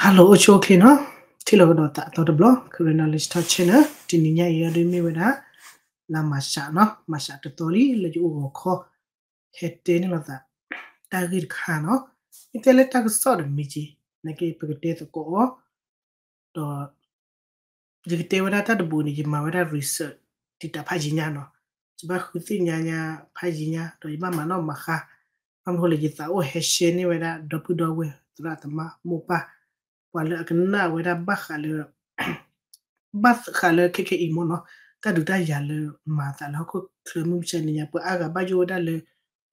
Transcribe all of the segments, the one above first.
Hello အိၣ်ဆူၣ်အိၣ်ချ့နီၤ, ထံၣ်လိာ်ကဒီးသးအသီတဘျီ Karen Knowledge Talk Channel တနံၤညါအံၤဒီးမ့ၢ်ဝဲဒၣ် လါမၤရှးနီၤ, မၤရှးတသီလံ လၢယအိၣ်ဂီၤခီ ဟဲတဲန့ၢ်လိာ်သး တၢ်ဂ့ၢ်တခါနီၤ, မ့ၢ်တဲလၢတၢ်ကစီၣ်ဒီးမ့ၢ်က့ၤ နာ်က့ပကတဲသကိးအီၤ ဒီး ယကတဲဝဲဒၣ်တၢ်တဘိန့ၣ် ယမၤဝဲဒၣ် research တံာ်တာ်ဖးယံၤညါနီၤ, ယဘၣ်ဃုသ့ၣ်ညါညါဖးယံၤညါ ဒီးယဘၣ်မၤနီၣ်မၤဃါ, ဘၣ်မနုၤဃိလဲၣ် ယသးအိၣ်ဟဲ share န့ၢ်ဝဲဒၣ် ဒီပုၢ်ဒီဝဲၢ် သရၣ်သမါမိၢ်ပၢ် ပှၤလၢအကနၣ်ဝဲဒၣ်ဘၣ်ဃးလၢ ဘၣ်ဃးလၢခဲခဲအံၤမ့ၢ်နီၤ, တၢ်ဒုးတၢ်ယၤလၢမၤသးလၢဟီၣ်ခိၣ်ချၢမုၢ်မဆါတနံၤညါ ပှၤအါဂၤဘၣ်ယိၣ်ဝဲဒၣ်လၢ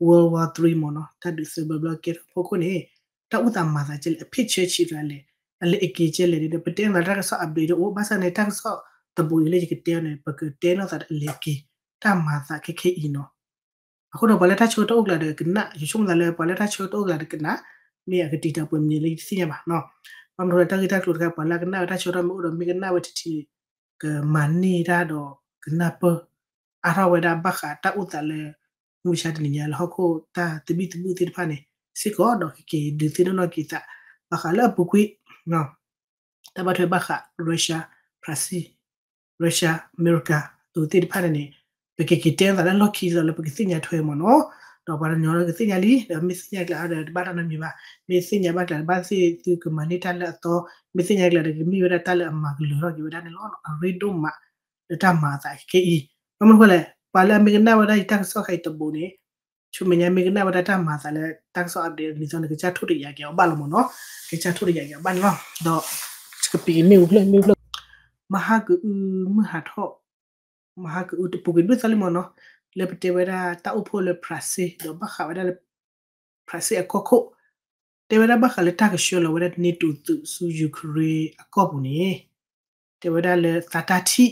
World War Three မ့ၢ်နီၤ, တၢ်ဒုးသၢဘျီဘျီကဲထီၣ်အဖီခိၣ်န့ၣ် တၢ်အိၣ်သးမၤသးကဲလဲၣ် အဖ့ၣ်ဆၢဆံးတဂၤလဲၣ်, အလဲၤအက့ၤကဲလဲၣ်ဒီး ပတဲနၤတၢ်ကစီၣ် update တအိၣ်, ဘၣ်ဆၣ်န့ၣ် တၢ်ကစီၣ်တဘိအံၤလၢယကတဲအီၤန့ၣ် ပကတဲနီၢ်သးဒီးအလဲၤအက့ၤ တၢ်မၤသးခဲခဲအံၤနီၤ, အဃိဒီးပှၤလၢတၢ်ဆၢကတီၢ်အိၣ်ကျါဒီးကနၣ်, ယဆိကမိၣ်သးလၢပှၤလၢတၢ်ဆၢကတီၢ်အိၣ်ကျါဒီးကနၣ်, မ့ၢ်အကတံာ်တာ်ပှဲၤမံၤလၢယတသ့ၣ်ညါဘၣ်နီၤ, ဘၣ်မနုၤဃိလၢတၢ်ဂ့ၢ်တၢ်ကျိၤတခါ ပှၤလၢအကနၣ်ဝဲတၢ်ဆၢကတီၢ်မ့ၢ်အိၣ်ဒီး မ့ၢ်ကနၣ်ဝဲထံထံ ကမၤန့ၢ်တၢ်ဒီးကနၢ်ပၢၢ် အါထီၣ်ဝဲဒၣ်ဘၣ်ဃးတၢ်အိၣ်သးလၢ မုၢ်မဆါတနံၤညါလၢဟီၣ်ခိၣ်တၢ်သဘံၣ်သဘုၣ်သ့ၣ်တဖၣ်န့ၣ် စ့ၢ်ကီးဒီးကက့ၤဒုးသ့ၣ်နီၣ်နီၣ်က့ၤသး ဘၣ်ဃးလၢအပူၤကွံာ် တၢ်ဘၣ်ထွဲဘၣ်ဃး Russia, Brazil, Russia, America အဝဲသ့ၣ်တဖၣ်န့ၣ်န့ၣ် ပကက့ၤတဲသးလၢလီၢ်ခံဒ်သိးလၢပကသ့ၣ်ညါထွဲမ့ၢ်နီၤ, ဒီးပှၤတနီၤနီၤကသ့ၣ်ညါလံ ဒီးမ့ၢ်သ့ၣ်ညါကျါဒီးတဘၣ်တၢ်နီတမံၤဘၣ်, မ့ၢ်သ့ၣ်ညါဘၣ်ကျါဒီးဘၣ်သ့ၣ်သုကမၤန့ၢ်တၢ်လၢအသီ, မ့ၢ်သ့ၣ်ညါကျါဒီးကမ့ၢ်ဝဲဒၣ်တၢ်လၢအမၤကလုာ်ထီၣ်က့ၤဝဲဒၣ်န့ၣ်လီၤ. အရ့ဒိၣ်မး လၢတၢ်မၤအသးခဲအံၤ, ဘၣ်မနုၤဃိလဲၣ် ပှၤလၢအမ့ၢ်ကနၣ်ဝဲဒၣ်ယတၢ်ကစီၣ်ခဲအံၤတဘိန့ၣ် ဆူမဲာ်ညါမ့ၢ်ကနၣ်ဝဲဒၣ်တၢ်မၤအသးလၢတၢ်ကစီၣ် update န့ၣ် နကစၢ်ထိၣ်တယာ်က့ၤအီၤဘၣ်လီၤမ့ၢ်နီၤ, ကစၢ်ထိၣ်တယာ်က့ၤအီၤဘၣ်န့ၣ်လီၤ. ဒီး ကပံာ်မ့ၣ်အူဖျၢၣ်မ့ၣ်အူဖျၢၣ် မဟါကအုမုၢ်ဟးထီၣ်, မဟါကအုတပူၤကွံာ်ဒ်သိးလံမ့ၢ်နီၤ, လၢပတဲဝဲဒၣ်တၢ်အိၣ်ဖှိၣ်လၢ Brazil ဒီးဘၣ်ဃးဝဲဒၣ်လၢ Brazil အကီၢ်ခိၣ် တဲဝဲဒၣ်ဘၣ်ဃးလၢတၢ်ကဆှၢလီၤဝဲဒၣ် NATO သုးဆူ Ukraine အကီၢ်ပူၤန့ၣ် တဲဝဲဒၣ်လၢသးတၢ်ထံၣ်,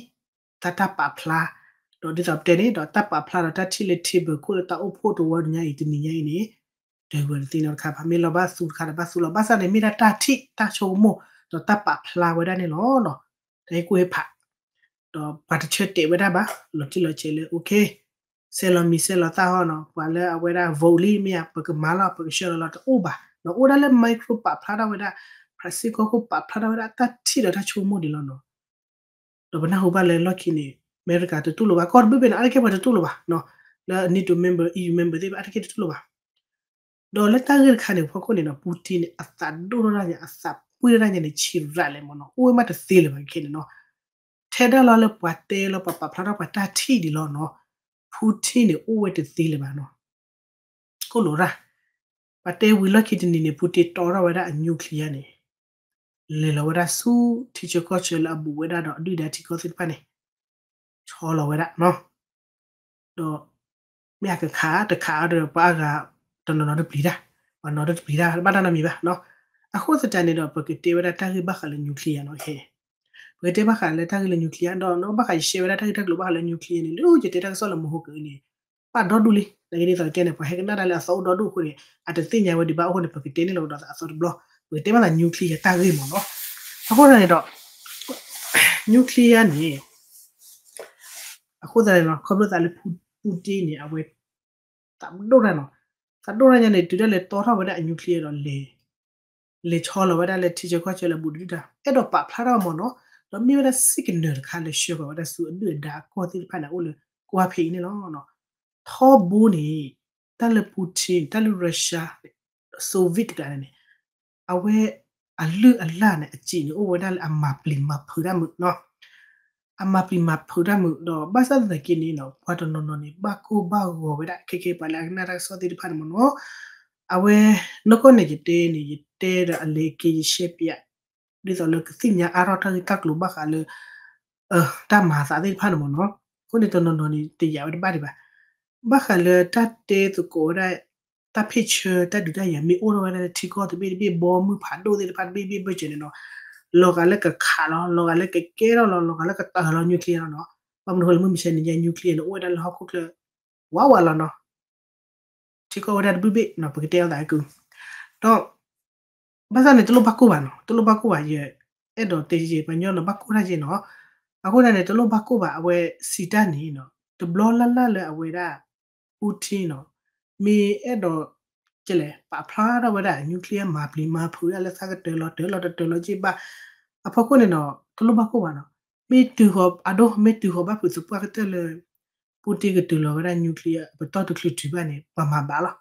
သးတၢ်ပာ်ဖျါ, ဒီးဒ်သိးပတဲန့ၣ်ဒီး တၢ်ပာ်ဖျါဒီးတၢ်ထံၣ်လၢ table ခိၣ်လၢတၢ်အိၣ်ဖှိၣ်တဝီညါအံၤတနံၤညါအံၤန့ၣ် တဂၤတသ့နီတခါဘၣ်, မ့ၢ်လီၤဘၣ်သူတခါဒီးဘၣ်သူလီၤ, ဘၣ်ဆၣ်န့ၣ် မ့ၢ်ဒၣ်တၢ်ထံၣ်တၢ်ဆိကမိၣ် ဒီးတၢ်ပာ်ဖျါဝဲဒၣ်န့ၣ်လီၤ. တၢ်ဟ့ၣ်ကူၣ်ဟ့ၣ်ဖး ဒီးပှၤတဆၢတဲာ်ဝဲဒၣ်ဘၣ်, လီၤတံၢ်လီၤဆဲးလၢ okay ဆဲးလီၤမံၤဆဲးလီၤသၣ်ဟီနီၤ, ပှၤလၢအဝဲဒၣ် vote လံမ့ၢ်ဧါ, ပကမၤလီၤ ပကဆှၢလီၤလီၤတအိၣ်ဘၣ်, ဒီးအိၣ်ဒၣ်လၢ micro ပာ်ဖျါထီၣ်ဝဲဒၣ် Brazil ကီၢ်ခိၣ်ပာ်ဖျါထီၣ်ဝဲဒၣ်တၢ်ထံၣ်ဒီးတၢ်ဆိကမိၣ်ဒံးလီၤနီၤ. ဒီးပနၢ်ဟူဘၣ်လၢလီၢ်ခံန့ၣ် အမဲရကၤတတူၢ်လိာ်ဘၣ်, ကီၢ်တဘ့ၣ်ဘ့ၣ်န့ၣ် အါတက့ၢ်ပှၤတတူၢ်လိာ်ဘၣ်, လၢ NATO member, EU member သ့ၣ်တဖၣ် အါတက့ၢ်တတူၢ်လိာ်ဘၣ်. ဒီးလၢတၢ်ဂ့ၢ်တခါန့ၣ် ဖီခိၣ်န့ၣ်နီၤ Putin န့ၣ် အသးဒိၣ်ထီၣ်တၢ်ညါ အသးပှ့ၢ်ထီၣ်တၢ်ညါန့ၣ် ဆံးရၤလဲၣ်မ့ၢ်နီၤ, အိၣ်ဝဲမးတသ့လၢၤဘၣ်ခဲန့ၣ်နီၤ, ထဲဒၣ်လီၤလၢပှၤတဲလီၤ ပှၤပာ်ဖျါထီၣ်ပှၤတၢ်ထံၣ်ဒံးလီၤနီၤ, Putin န့ၣ် အိၣ်ဝဲတသ့လၢၤဘၣ်နီၤ. ကိၣ်လိာ်ရၣ်, ပှၤတဲဝံၤလီၢ်ခံတနံၤန့ၣ် Putin တီထီၣ်ဝဲဒၣ်အ nuclear န့ၣ် လဲၤလီၤဝဲဒၣ်ဆူထံဆၢကီၢ်ဆၢလၢအဘူးဝဲဒၣ်ဒီးအဒုၣ်ဒါထံကီၢ်သ့ၣ်တဖၣ်န့ၣ် ဆီလီၤဝဲဒၣ်နီၤ. ဒီး မ့ၢ်အကခးတခးအီၤဒီး ပှၤအါဂၤတနီၤနီၤတပျံၤတၢ်, ပှၤနီၤတပျံၤတၢ် ဘၣ်တၢ်နီတမံၤဘၣ်နီၤ. အဃိသတးန့ၣ်ဒီး ပကတဲဝဲဒၣ်တၢ်ဂ့ၢ်ဘၣ်ဃးလၢ nuclear နီၤ, ပကတဲဘၣ်ဃးလၢတၢ်ဂ့ၢ်လၢ nuclear ဒီး နီၤဘၣ်ဃးယ share ဝဲဒၣ်တၢ်ဂ့ၢ်တၢ်ကျိၤဘၣ်ဃးလၢ nuclear န့ၣ် လၢယတဲတၢ်ကစီၣ်လၢမဟိကန့ၣ် ဘၣ်ဒီဒူၣ်လံ, နကဒ်သိးကတဲန့ၣ် ပှၤဟဲကနၣ်ဒၣ်လၢအသီအိၣ်ဒီဒူၣ်အဃိန့ၣ် အတသ့ၣ်ညါဝဲဒံးဘၣ်အဃိန့ၣ် ပကတဲန့ၢ်လီၤကဒီးသးအသီတဘျီ, ပကတဲဘၣ်သး nuclear တၢ်ဂ့ၢ်မ့ၢ်နီၤ. အဃိသတးန့ၣ်ဒီး nuclear န့ၣ် အဃိသတးန့ၣ်နီၤ ခီဖျိသးလၢ Putin န့ၣ် အဝဲ သးဒိၣ်တၢ်နီၤ, သးဒိၣ်တၢ်ညါန့ၣ် တုၤဒၣ်လဲာ်တီထီၣ်ဝဲဒၣ်အ nuclear ဒီးလဲၤ လဲၤဆီလီၤဝဲဒၣ်လၢထံဆၢကီၢ်ဆၢလၢအဘူးဒုၣ်ဒါ အဲၣ်ဒိးပာ်ဖျါထီၣ်မ့ၢ်နီၤ, ဒီးမ့ၢ်ဝဲဒၣ် signal တခါလၢဆှၢဃီၤဝဲဒၣ်ဆူအဒုၣ်အဒါအကီၢ်သ့ၣ်တဖၣ်န့ၣ် အိၣ်လၢကွၢ်ဖဲအံၤန့ၣ်လီၤ. ထီဘိန့ၣ် တၢ်လၢ Putin တၢ်လၢ Russia Soviet တကျါန့ၣ်န့ၣ် အဝဲ အလုၢ်အလၢ်န့ၣ် အစံးန့ၣ် အိၣ်ဝဲဒၣ်လၢအမၤပျံၤမၤဖုးတၢ်မုာ်နီၤ, အမၤပျံၤမၤဖုးတၢ်မုာ်ဒီး ဘၣ်ဆၣ်သနာ်က့န့ၣ်နီၤ ပှၤတနီၤနီၤန့ၣ် ဘၣ်ကိၢ်ဘၣ်ဂီၤဝဲဒၣ် ခဲကဲပှၤလၢအကနၣ်တၢ်ကစီၣ်သ့ၣ်တဖၣ်န့ၣ်မ့ၢ်နီၤ, အဝဲ နီၢ်ကီၢ်န့ၣ် ယတဲန့ၣ် ယတဲဒီးအလဲၤက့ၤယ share ပျး ဒ်သိးလၢကသ့ၣ်ညါအါထီၣ်တၢ်ဂ့ၢ်တၢ်ကျိၤဘၣ်ဃးလၢ တၢ်မၤအသးသ့ၣ်တဖၣ်န့ၣ်မ့ၢ်နီၤ, အဃိန့ၣ်တနီၤနီၤန့ၣ် တယာ်ဝဲတဘၣ်ဒံးဘၣ်, ဘၣ်ဃးလၢတၢ်တဲသကိးဝဲဒၣ် တၢ်ဖ့ၣ်ဆၢတၢ်ဒုးတၢ်ယၤမ့ၢ်အိၣ်ထီၣ်ဝဲဒၣ်လၢထံကီၢ်တဘ့ၣ်တဘ့ၣ် ဘီမုၢ်ဖးဒိၣ်သ့ၣ်တဖၣ်တဘ့ၣ်တဘ့ၣ်ဘၢၣ်စၢၤန့ၣ်နီၤ, လီၤဂာ်လၢကခးလီၤ လီၤဂာ်လၢကကဲထီၣ်လီၤ လီၤဂာ်လၢကတၢၢ်လီၤ nuclear လီၤနီၤ, ဘၣ်မနုၤဃိလၢမုၢ်မဆါတနံၤညါ nuclear န့ၣ် အိၣ်ဝဲဒၣ်လၢဟီၣ်ခိၣ်ချၢ ဝးဝးလီၤနီၤ ထံကီၢ်ဝဲဒၣ်တဘ့ၣ်ဘ့ၣ်နီၤ ပကတဲအီၤသးအကု, ဒီး ဘၣ်ဆၣ်န့ၣ် တလိၣ်ဘၣ်ကိၢ်ဘၣ်နီၤ တလိၣ်ဘၣ်ကိၢ်ဘၣ် ယအဲၣ်ဒိးတဲယဲ ပှၤကညီန့ၣ် ဘၣ်ကိၢ်တၢ်ယဲနီၤ, အဃိသတးန့ၣ် တလိၣ်ဘၣ်ကိၢ်ဘၣ် အဝဲစံးတၢ်န့ၣ်နီၤ တဘျီလၢ်လၢ်လၢအဝဲဒၣ် Putin နီၤ မ့ၢ်အဲၣ်ဒိး ပာ်ဖျါထီၣ်ဝဲဒၣ် nuclear မၤပျံၤမၤဖုးဒၣ်လၢသးကတၢၢ်လီၤတၢၢ်လီၤတတၢၢ်လီၤက့ဘၣ် အဖီခိၣ်န့ၣ်ဒီး တလိၣ်ဘၣ်ကိၢ်ဘၣ်နီၤ, မ့ၢ်တုၤဃီၤအဒိ မ့ၢ်တုၤဃီၤဘၣ်ဖုးသပှၢ်ကတၢၢ်လၢ Putin ကတုၤလီၤဝဲဒၣ် nuclear အပတီၢ်တချုးတုၤဘၣ်န့ၣ် ပှၤမၤဘၣ်လီၤ,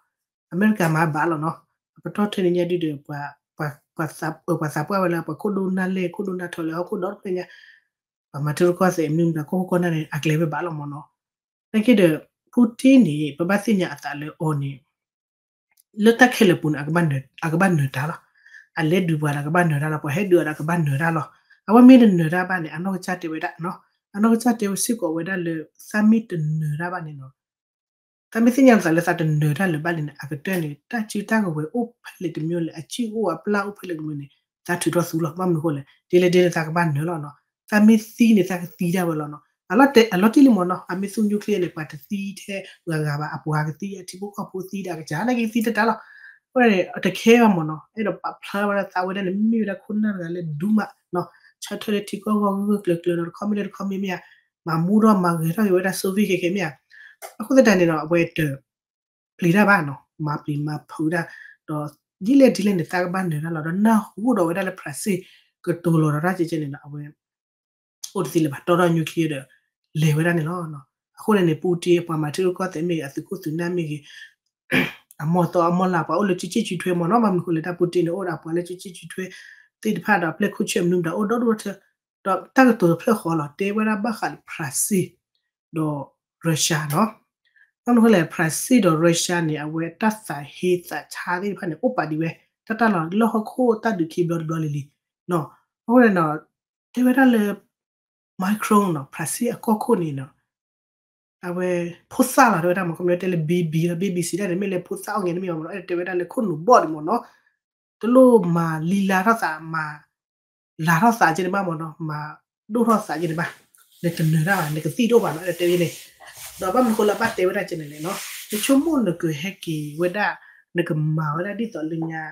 အမဲရကၤမၤဘၣ်လီၤနီၤ, အပတီၢ်ထဲန့ၣ်ညါဒုဒီး ပှၤသးပှၢ်ဝဲလၢ ပှၤခိၣ်ဒိၣ်နၢ်လဲၢ် ခိၣ်ဒိၣ်နၢ်ထီလၢဟီၣ်ခိၣ်ဒီတဖျၢၣ်ညါ ပှၤမၤထံရူၢ်ကီၢ်သဲးမနုၤမတၤ ကီၢ်ခိၣ်ကီၢ်နၢ်န့ၣ် အကျဲၤဝဲဘၣ်လီၤမ့ၢ်နီၤ, နာ်က့ဒီး Putin န့ၣ် ပဘၣ်သ့ၣ်ညါအသးလၢအီၤန့ၣ် လၢတၢ်ခဲလၢာ်ပူၤန့ၣ် အကဘၣ်နၢၤတၢ်လီၤ, အလဲၤဒုးပှၤဒီးကဘၣ်နၢၤတၢ်လီၤ, ပှၤဟဲဒုးအီၤဒီးကဘၣ်နၢၤတၢ်လီၤ, အဝဲမ့ၢ်တနၢၤတၢ်ဘၣ်န့ၣ် အနီၢ်ကစၢ်တဲဝဲဒၣ်နီၤ, အနီၢ်ကစၢ်တဲဝဲစ့ၢ်ကီးဝဲဒၣ်လၢ သးမ့ၢ်တနၢၤတၢ်ဘၣ်န့ၣ်နီၤ သးမ့ၢ်သ့ၣ်ညါလီၤသးလၢသးတနၢၤတၢ်လၢၤဘၣ်လံန့ၣ် အကတၢၢ်န့ၣ် တၢ်စုတၢ်ကဝဲၤအိၣ်ဖဲလဲၣ်တမံၤလဲၣ် အစုအိၣ်အပျၢ်အိၣ်ဖဲလဲၣ်တမံၤန့ၣ် သးထုးထီၣ်သူလီၤ, ဘၣ်မနုၤအဃိလဲၣ် ဒ်လဲၣ်ဒ်လဲၣ်သးကဘၣ်နၢၤလီၤနီၤ, သးမ့ၢ်သံန့ၣ် သးကသံဒၣ်ဝဲလီၤနီၤ, အလီၤတံၢ်လံမ့ၢ်နီၤ, အမ့ၢ်သူ nuclear န့ၣ် ပှၤတသံထဲပှၤဂၤဘၣ် အပှၤကသံ အထံဖိကီၢ်ဖိသံဒီးအကစၢ် နာ်က့သံတတၢ်လီၤ, အဝဲန့ၣ် တခဲဘၣ်မ့ၢ်နီၤ, အဲၣ်ဒိးပာ်ဖျါဝဲဒၣ်သးဝဲဒၣ်န့ၣ် မ့ၢ်ဝဲဒၣ်ခိၣ်နၢ်တဂၤလၢဒူမးနီၤ, ဆၢထၢၣ်လၢထံကီၢ်ဂီၢ်ဂၢၢ်ဂၢၢ်ကျၢၤကျၢၤဒီး တခီမ့ၢ်လၢတခီမ့ၢ်မ့ၢ်ဧါ မၤမူထီၣ်မၤဂဲၤထီၣ်က့ၤဝဲဒၣ် Soviet ခဲခဲမ့ၢ်ဧါ, အဃိသတးန့ၣ်ဒီး အဝဲတပျံၤတၢ်ဘၣ်နီၤ, မၤပျံၤမၤဖုးဒၣ်, ဒီးဒ်လဲၣ်ဒ်လဲၣ်န့ၣ် သးကဘၣ်နၢၤတၢ်လီၤ, ဒီးနၢ်ဟူဒီးဝဲဒၣ်လၢ France ကတိၤလီၤဒီးတၢ်ကဲကဲန့ၣ်ဒီး အဝဲ အိၣ်တသ့လၢၤဘၣ် တီထီၣ် nuclear ဒီး လဲၤဝဲဒၣ်န့ၣ်လီၤ. အဃိန့ၣ်န့ၣ် Putin ပှၤမၤထံရူၢ်ကီၢ်သဲးမ့ၢ်ဂ့ၤ အသုးခိၣ်သုးနၢ်မ့ၢ်ဂ့ၤ အမီၢ်သီအမီၢ်လၢ် ပှၤအိၣ်လၢစုစ့ၣ်စုထွဲမ့ၢ်နီၤ, ဘၣ်မနုၤဃိလဲၣ် တၢ် Putin န့ၣ် အိၣ်ဒီးပှၤလၢစုစ့ၣ်စုထွဲသ့ၣ်တဖၣ်ဒီး အပျဲၢ်ခိၣ်ဆၢမနုၤမတၤအိၣ်ဒီဒူၣ်ဒီထၢ, ဒီးတၢ်ကတိၤတဖျၢၣ်ဃီလီၤ တဲဝဲဒၣ်ဘၣ်ဃးလၢ France ဒီး Russia နီၤ. ဘၣ်မနုၤဃိလဲၣ် France ဒီး Russia န့ၣ် အဝဲတၢ်သးဟ့သးဆါသ့ၣ်တဖၣ်န့ၣ် အိၣ်ပာ်ဒံးဝဲ တၢ်တၢ်လီၢ်လၢဟီၣ်ခိၣ်တၢ်ဒုးခံဘျီတဘျီလံၤလံၤနီၤ. အဃိန့ၣ်ဒီး တဲဝဲဒၣ်လၢ Macron နီၤ France အကီၢ်ခိၣ်န့ၣ်နီၤ အဝဲ ဖိသၣ်လီၤ တဲဝဲဒၣ်မ့ၢ် ခီပညီတဲလၢ baby လီၤ baby စံးဒၣ်န့ၣ် မ့ၢ်လၢဖိသၣ်အီၣ်ငဲၤတမ့ၢ်ဘၣ်မ့ၢ်နီၤ, အဲၣ်ဒိးတဲဝဲဒၣ်လၢခိၣ်နူာ်ဘီၣ်ဒံးမ့ၢ်နီၤ, တလိၣ်မၤလံလါထီၣ်သး မၤလၤထီၣ်သးကဲန့ၣ်ဘၣ်မ့ၢ်နီၤ, မၤဒိၣ်ထီၣ်သးကဲန့ၣ်ဘၣ်, နတနၢၤတၢ်ဘၣ် နကသံၣ်တအိၣ်ဘၣ်နီၤ အဲၣ်ဒိးတဲဝဲန့ၣ်, ဒီးဘၣ်မနုၤဃိလၢဘၣ်တဲဝဲဒၣ်ကဲန့ၣ်လဲၣ်နီၤ, နဆိကမိၣ်နကဟဲက့ၤဝဲဒၣ် နကမၤဝဲဒၣ်ဒ်သိးလၢညါ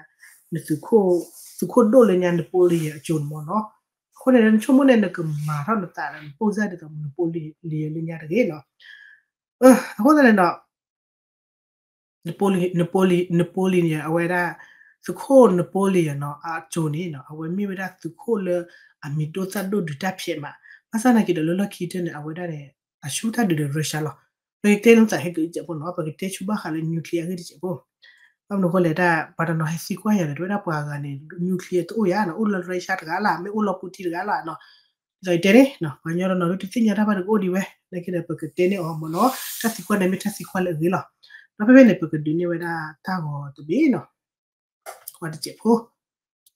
နသုးခိၣ် သုးခိၣ်ဒိၣ်လၢညါ Napoleon အစိၤန့ၣ်မ့ၢ်နီၤ, အဃိန့ၣ် နဆိကမိၣ်န့ၣ် နကမၤထီၣ်နသးဒီး နပိၢ်စၢ်ဒ်သိး Napoleon လၢညါတဂ့ၤနီၤ, အဃိသတးန့ၣ်ဒီး Napoleon Napoleon Napoleon န့ၣ် အဝဲဒၣ် သုးခိၣ် Napoleon နီၤ အစိၤန့ၣ်နီၤ အဝဲမ့ၢ်ဝဲဒၣ်သုးခိၣ်လၢအမံၤဒိၣ်သၣ်ဒိၣ်ဒုးတၢ်ဖျဲးမး, ဘၣ်ဆၣ်နာ်က့ဒီးလၢလီၢ်ခံကတၢၢ်န့ၣ် အဝဲဒၣ်န့ၣ် အဆူၣ်တၢ်ဒုးဒီး Russia လီၤ, ပကတဲလၢသးဟဲက့ၤတစဲးဖိနီၤ ပကတဲဆူဘၣ်ဃးလၢ nuclear အဂ့ၢ်တစဲးဖိ, ဘၣ်မနုၤဃိလဲၣ် တၢ်ပှၤတနီၤဟဲသံကွၢ်ယၤဒီး တဲဝဲဒၣ်ပှၤဂၤန့ၣ် nuclear တအိၣ်ယၤနီၤ အိၣ်လၢ Russia တဂၤလၢ် မ့ၢ်အိၣ်လၢ Putin တဂၤလၢ်နီၤ ဒ်သိးယတဲန့ၣ် ပှၤကညီတနီၤဒုးတသ့ၣ်ညါတၢ်ဘၣ်တကအိၣ်ဒံးဝဲ နာ်က့ဒီး ပကတဲန့ၢ်အီၤမ့ၢ်နီၤ, တၢ်သံကွၢ်န့ၣ်မ့ၢ်တၢ်သံကွၢ်လၢအဂ့ၤလီၤ, ဒီးဖဲဖဲန့ၣ် ပကဒုးန့ၢ်ဝဲဒၣ်တၢ်ဂီၤတဘ့ၣ်နီၤ, ကွၢ်တစဲးဖိ,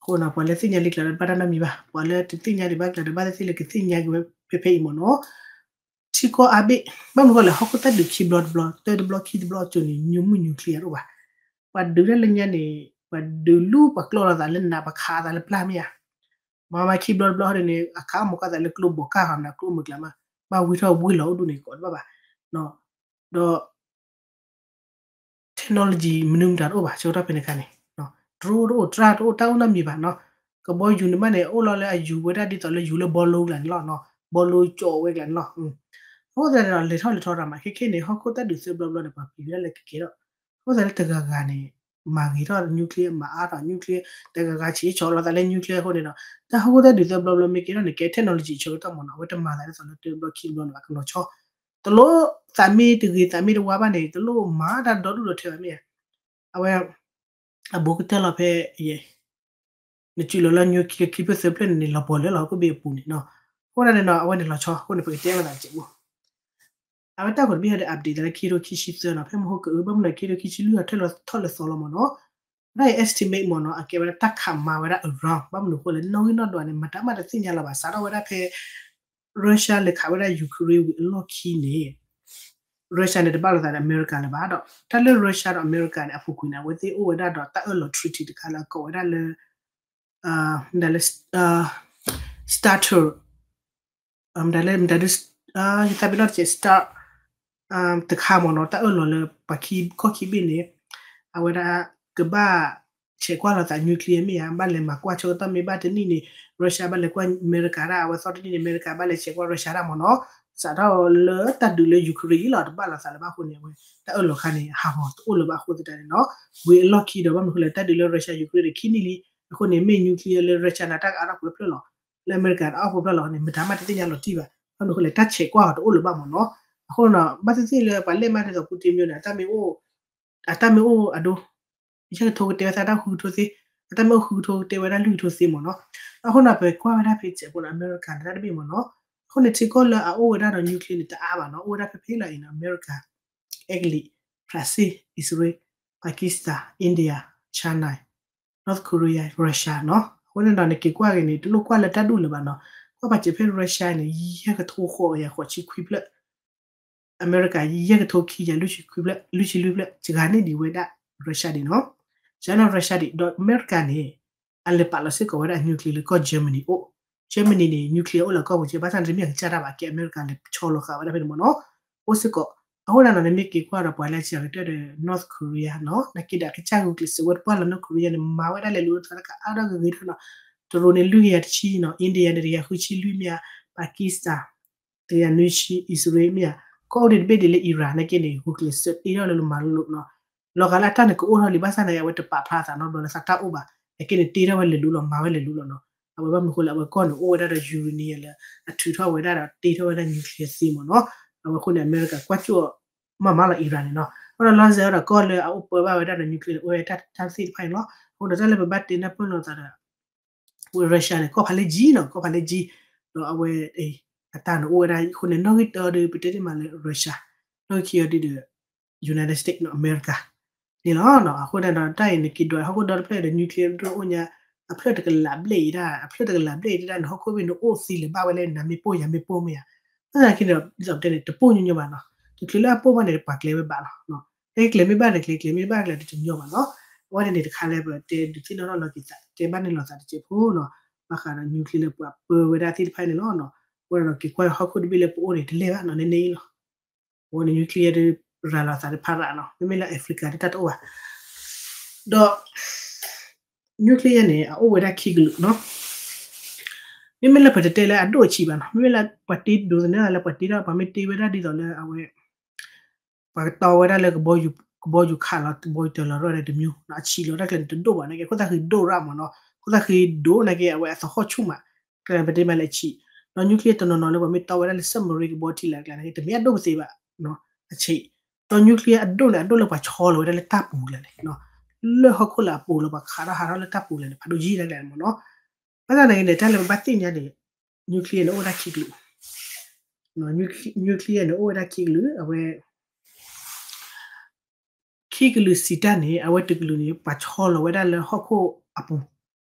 အဃိနီၤ ပှၤလၢသ့ၣ်ညါလံကျါဒီး ဘၣ်တၢ်နီတမံၤဘၣ်, ပှၤလၢတသ့ၣ်ညါဒံးဘၣ်ကျါဒီး ဘၣ်သ့ၣ်သ့ၣ်လၢကသ့ၣ်ညါက့ၤဝဲဖဲဖဲအံၤမ့ၢ်နီၤ, ထံကီၢ်အါဘ့ၣ် ဘၣ်မနုၤဃိလဲၣ် ဟီၣ်ခိၣ်တၢ်ဒုးခံဘျီတဘျီ တၢတဘျီခံတဘျီအစိၤန့ၣ် ညိမုၢ် nuclear တအိၣ်ဘၣ်, ပှၤဒုးတၢ်လၢညါန့ၣ် ပှၤဒုးလူၢ်ပှၤကျီလိာ်သးလၢနး ပှၤခးသးလၢပျၢ်မ့ၢ်ဧါ မၤမၤခံဘျီတဘျီဟီဒ်န့ၣ် အခးအီၣ်မၤကီၢ်သးလၢကျိဘိးကၢ်ဃီန့ၣ် ကျိမုၢ်ကျါမး, ဘၣ်ဝံထီၣ်ဝံလီၤအိၣ်ဒူၣ်န့ၣ် ကိးတဘၣ်ဘၣ်, ဒီး technology မနုၤမတၤတအိၣ်ဘၣ် ဆၢကတီၢ်ဖဲန့ၣ်အခါန့ၣ်, drone တအိၣ် တြၢ်တအိၣ် တၢ်အိၣ်နီတမံၤဘၣ်နီၤ, ကဘီယူၤန့ၣ်မးန့ၣ် အိၣ်လီၤလၢအယူၤဝဲဒၣ်ဒ်သိးလၢယူၤလၢဘီလိကျါန့ၣ်လီၤ, ဘီလိကၠီဝဲကျါန့ၣ်လီၤ, အဃိသတးန့ၣ်ဒီး လဲၤထီၣ်လဲၤထီရၤမး ခဲခဲန့ၣ် ဟီၣ်ခိၣ်တၢ်ဒုးသၢဘျီဘျီန့ၣ် ပှၤပျံၤဝဲဒၣ်လၢကကဲထီၣ်, အဃိသတးလၢတဂၤဂၤန့ၣ် မၤဂ့ၤထီၣ် nuclear မၤအါထီၣ် nuclear တဂၤဂၤဆံးဆီးလိာ်သးလၢ nuclear အဃိန့ၣ်ဒီး တၢ်ဟီၣ်ခိၣ်တၢ်ဒုးသၢဘျီဘျီမ့ၢ်ကဲထီၣ်န့ၣ် ကဲ technology ဆၢကတီၢ်မ့ၢ်နီၤ, အဝဲတမၤသးဒ်သိးလၢတဘျီခံဘျီန့ၣ်ဘၣ် ကလီၤဆီ, တလိၣ်သးမ့ၢ်တဂ့ၤသးမ့ၢ်တဝါဘၣ်န့ၣ် တလိၣ်မၤတၢ်ဒီဒူၣ်ဒီထၢဘၣ်မ့ၢ်ဧါ, အဝဲ အဘူးကတၢၢ်လီၤဖဲ နစုးလီၤလၢ nuclear ခံဖျၢၣ်သၢဖျၢၣ်န့ၣ်န့ၣ် လီၤပှီၢ်လၢလီၤဟီၣ်ခိၣ်ဘ့ၣ်အပူၤန့ၣ်နီၤ, အဃိသတးန့ၣ်ဒီး အဝဲန့ၣ်လီၤဆီ အဃိန့ၣ် ပကတဲလိာ်သးတစဲးဖိ အဝဲတၢ်ဂီၤတဘ့ၣ်ဟဲဒီး update သးလၢခံကထိခံဆံသၢနီၤ, ဖဲမဟိကအၢ ဘၣ်မနုၤခံကထိခံဆံလွံၢ်အထၢၣ်လီၤထီၣ်လၢသီလီၤမ့ၢ်နီၤ, တၢ်အံၤ estimate မ့ၢ်နီၤ, အကဲဝဲဒၣ်တၢ်ခးမၤဝဲဒၣ် around ဘၣ်မနုၤအဃိလဲၣ် နီၣ်ဂံၢ်နီၣ်ဒွးန့ၣ် မတၤမးတသ့ၣ်ညါလၢၤဘၣ်, စးထီၣ်ဝဲဒၣ်ဖဲ Russia လဲၤခးဝဲဒၣ် Ukraine ဝံၤအလီၢ်ခံန့ၣ် Russia န့ၣ် တဘၣ်လိာ်သးဒီးအမဲရကၤလၢၤဘၣ်ဒီး တၢ်လၢ Russia ဒီးအမဲရကၤန့ၣ် အပူၤကွံာ်န့ၣ် အဝဲသ့ၣ်အိၣ်ဝဲဒၣ်ဒီးတၢ်အၢၣ်လီၤ treaty တခါလၢအကိးဝဲဒၣ်လၢ မတၤလၢ START မတၤလၢ မတၤဒု ယသးပ့ၤနီၣ်တကဲး START တခါမ့ၢ်နီၤ တၢ်အၢၣ်လီၤလၢပှၤခံကီၢ်ခံဘ့ၣ်န့ၣ် အဝဲဒၣ်ကဘၣ်ဆဲးကွၢ်လိာ်သး nuclear မ့ၢ်ဧါ ဘၣ်လဲၤမၤကွၢ်ဆၢကတီၢ်မ့ၢ်ဘၣ်တနံၣ်န့ၣ် Russia ဘၣ်လဲၤကွၢ်အမဲရကၤဒၣ် အဝဲသီတနံၣ်န့ၣ် အမဲရကၤဘၣ်လဲၤဆဲးကွၢ် Russia ဒၣ်မ့ၢ်နီၤ စးထီၣ်လၢတၢ်ဒုးလၢ Ukraine လီၤ တဘၣ်လိာ်သးလၢၤဘၣ်အဃိန့ၣ် အဝဲတၢ်အၢၣ်လီၤခါန့ၣ် ဟးဂီၤတအိၣ်လၢၤဘၣ်အဃိသတးန့ၣ်နီၤ ဝံၤအလီၢ်ခံဒီး ဘၣ်မနုၤဃိလဲၣ် တၢ်ဒုးလၢ Russia Ukraine န့ၣ် ခံနံၣ်လံ အဃိန့ၣ် မ့ၢ် nuclear လၢ Russia န့ၣ် တၢ်ကအါထီၣ်ပှဲၤဖျၢၣ်လီၤ လၢအမဲရကၤန့ၣ် အါထီၣ်ပှဲၤဖျၢၣ်လီၤန့ၣ် မတၤမးတသ့ၣ်ညါလီၤတံၢ်ဘၣ် ဘၣ်မနုၤဃိလဲၣ် တၢ်ဆဲးကွၢ်အီၤတအိၣ်လၢၤဘၣ်မ့ၢ်နီၤ အဃိနီၤ ဘၣ်သ့ၣ်သ့ၣ်လၢပှၤလဲၢ်မးဒ်သိး Putin မ့ၢ်န့ၣ် အတၢ်မ့ၢ်အိၣ် အတၢ်မ့ၢ်အိၣ်အဒိ ယဲၢ်ကထိကတဲဝဲသးတၢ်ဃုကထိသ့, အတၢ်မ့ၢ်အိၣ်ဃုကထိကတဲဝဲဒၣ်လွံၢ်ကထိသ့မ့ၢ်နီၤ. အဃိန့ၣ် ပကွၢ်ဝဲဒၣ်ဖဲစဲးဖိန့ၣ် အမဲရကၤန့ၣ် တၢ်တဘ့ၣ်မ့ၢ်နီၤ. အဃိန့ၣ် ထံကီၢ်လၢအအိၣ်ဝဲဒၣ်ဒီး nuclear န့ၣ် တအါဘၣ်နီၤ, အိၣ်ဝဲဒၣ်ဖဲဖဲလၢအံၤနီၤ အမဲရကၤ, အ့ကလံး, ဖရၣ်စ့ၣ်, အံၣ်စရ့လး, Pakistan, India, China, North Korea, Russia နီၤ. အဃိန့ၣ်ဒီး နက့ၤကွၢ်က့ၤန့ၣ် တလိၣ်ကွၢ်လၢတၢ်ဒူၣ်လၢၤဘၣ်နီၤ. ကွၢ်ပာ်စၢၤဖဲ Russia န့ၣ် ယဲၢ်ကထိဃိးယၤဃိးဆံခွံဖျၢၣ် အမဲရကၤ ယဲၢ်ကထိခံယၤလွံၢ်ဆံခွံဖျၢၣ်, လွံၢ်ဆံလွံၢ်ဖျၢၣ်, စှၤန့ၢ်ဒံးဝဲဒၣ် Russia ဒံးနီၤ. စှၤန့ၢ် Russia ဒံး ဒီးအမဲရကၤန့ၣ် အလဲၤပာ်လီၤစ့ၢ်ကီးဝဲဒၣ် nuclear လၢကီၢ် Germany အိၣ်. Germany န့ၣ် nuclear အိၣ်လၢကီၢ်ပူၤကဲ ဘၣ်ဆၣ်န့ၣ် တမ့ၢ်အကစၢ်တၢ်ဘၣ် ကဲအမဲရကၤလဲၤဆီလီၤဃာ်ဝဲဒၣ်ဖဲန့ၣ်မ့ၢ်နီၤ. အိၣ်စ့ၢ်ကီး. အဃိသတးဒီး နမ့ၢ်က့ၤကွၢ်ဒီးပှၤလၢအစှၤကတၢၢ်ဒီး North Korea နီၤ, နာ်က့ဒီးအကစၢ်ဂုာ်ကျဲးစၢးဝဲတပှၢ်လီၤ North Korea န့ၣ် မၤဝဲဒၣ်လဲၤလိၤလိၤသးတခါအါထီၣ်ဂ့ၤဂ့ၤထီၣ်နီၤ. တရူးန့ၣ် လွံၢ်ကယၤတဆံနီၤ, India န့ၣ် တကယၤဃုဆံလွံၢ်မ့ၢ်ဧါ, Pakistan တကယၤနွံဆံ, အံၣ်စရ့လးမ့ၢ်ဧါ, ကီၢ်အိၣ်ဒံးတဘ့ၣ်ဒ်လၢ Iran နာ်က့န့ၣ် ဂုာ်ကျဲးစၢးတ့ထီၣ်လၢလၢမၤလိာ်နီၤ. လီၤဂာ်လၢအတၢ်န့ၣ်ကအိၣ်ထီၣ်လံ ဘၣ်ဆၣ်နာ်က့ အဝဲတပာ်ဖျါသးနီတဘျီလၢသးတၢ်အိၣ်ဘၣ်, နာ်က့န့ၣ် တ့ထီၣ်ဝဲလဲၤလိၤလီၤ မၤဝဲလဲၤလိၤလီၤနီၤ. အဝဲဘၣ်မနုၤဃိလဲၣ် အဝဲကီၢ်န့ၣ်အိၣ်ဝဲဒၣ်ဒီး uranium လၢအထုးထီၣ်ဝဲဒၣ်ဒီး တ့ထီၣ်ဝဲဒၣ် nuclear သ့မ့ၢ်နီၤ. အဝဲအဃိန့ၣ် အမဲရကၤကွၢ်ကၠိၣ်အီၤ မၤမၤလီၤ Iran န့ၣ်နီၤ. အဃိဒီးလီၤစဲၤအီၤဒီးကီၢ်လၢအအိၣ်ပၢဘၣ်ဝဲဒၣ်ဒီး nuclear န့ၣ် အိၣ်ဝဲတၢ်သ့ၣ်တဖၣ်အံၤလီၤ. အဃိဒီးတၢ်လၢပဘၣ်တဲနၢ်ပၢၢ်လိာ်သးဒီး ဝဲ Russia န့ၣ် ကီၢ်ဖးလဲၢ်ကၠံနီၤ, ကီၢ်ဖးလဲၢ်ကၠံ, ဒီးအဝဲ အတၢ်န့ၣ်အိၣ်ဝဲဒၣ်အဃိန့ၣ် နီၣ်ဂံၢ်တၢဒီး ပတဲတ့ၢ်မးလၢ Russia, နီၣ်ဂံၢ်ခံအီၤဒ်ဒီး United States နီၤ အမဲရကၤ န့ၣ်လီၤ. အဃိသတးဒီး တၢ်အံၤနက့ၤဒွးဟီၣ်ခိၣ်ဒီတဖျၢၣ်ဒီး nuclear ဒိၣ်အိၣ်ညါ အဖျၢၣ်တကလးဘျဲၣ်အံၤဒၣ် အဖျၢၣ်တကလးဘျဲၣ်အံၤဒၣ် နဟီၣ်ခိၣ်ဘ့ၣ်နအိၣ်သ့လၢၤဘၣ်ဝဲလၢနမ့ၢ်ပိၢ်ယၤမ့ၢ်ပိၢ်မ့ၢ်ဧါ. ဘၣ်ဆၣ်နာ်က့ဒီး ဒ်သိးပတဲန့ၣ် တပိၢ်ညီညီဘၣ်နီၤ. တချုးလၢအပိၢ်ဘၣ်န့ၣ် ပှၤကျဲၤဝဲဘၣ်လီၤ. ကဲကျဲၤမ့ၢ်ဘၣ်ဒီးကျဲၤ ကျဲၤမ့ၢ်ဘၣ်ကျဲၤတညီဘၣ်နီၤ. အဝဲန့ၣ်တခါလၢပတဲဒုးသ့ၣ်နီၣ်ထီၣ်လီၤက့ၤသး တဲဘၣ်န့ၣ်လိာ်သးတစဲးဖိနီၤ. ဘၣ်ဃးဒီး nuclear လၢပှၤပၢဝဲဒၣ်သ့ၣ်တဖၣ်န့ၣ်လီၤ. အဃိဒီးက့ၤကွၢ်ဟီၣ်ခိၣ်တဘ့ၣ်လၢပအိၣ်န့ၣ် တလဲၤဘၣ်နီၤ နန့ၣ်အံၤလီၤ. အဝဲန့ၣ် nuclear ဒုးရၤလီၤသးတဖၣ်ရၤနီၤ, မ့မ့ၢ်လၢ Africa ဒုးတၢ်တအိၣ်ဘၣ်. ဒီး nuclear န့ၣ် အအိၣ်ဝဲဒၣ်ခံကလုာ်နီၤ. မ့မ့ၢ်လၢပတတဲလၢအဒိၣ်အဆံးဘၣ်နီၤ, မ့မ့ၢ်လၢပှၤတ့ဒိးသန့ၤလၢပှၤတ့ထီၣ် ပှၤမ့ၢ်တ့ဝဲဒၣ်ဒ်သိးလၢအဝဲ ပှၤကတီဝဲဒၣ်လၢ ကဘီယူၤခးလီၤ ကဘီယူၤတၢ်လီၤရၢၢ်န့ၣ်တမျိုးနီၤ, အဆံးလီၤတၢ်ကျဲၤန့ၣ်တဒိၣ်ဘၣ်နာ်က့ ခိၣ်သၣ်ဃံဒိၣ်ရၣ်မ့ၢ်နီၤ, ခိၣ်သၣ်ဃံဒိၣ်နာ်က့ အဝဲအသဟီၣ်ဆူၣ်မး, ကျဲန့ၣ်ပတဲမးလၢအဆံး, ဒီး nuclear တနီၤနီၤလၢပှၤမ့ၢ်တီဝဲဒၣ်လၢ submarine ကဘီထံလာ်ကျဲန့ၣ် တမ့ၢ်အဒိၣ်ပသ့ဘၣ်, အဆံး, ဒီး nuclear အဒိၣ်န့ၣ် အဒိၣ်လၢပှၤဆီလီၤဝဲဒၣ်လၢတၢ်ပူၤကျဲန့ၣ်, လၢဟီၣ်ခိၣ်လၢအပူၤလီၤ ပှၤခးထီၣ်ဟးထီၣ်လၢတၢ်ပူၤကျဲန့ၣ် ဖးဒိၣ်ယံၤတၢ်ကျဲန့ၣ်မ့ၢ်နီၤ, ဘၣ်ဆၣ်နာ်က့န့ၣ် တၢ်လၢပဘၣ်သ့ၣ်ညါန့ၣ် nuclear န့ၣ် အိၣ်ဝဲဒၣ်ခံကလုာ် nuclear န့ၣ် အိၣ်ဝဲဒၣ်ခံကလုာ် အဝဲ ခံကလုာ်စံးတၢ်န့ၣ် အဝဲတကလုာ်န့ၣ် ပှၤဆီလီၤဝဲဒၣ်လၢဟီၣ်ခိၣ်အပူၤ,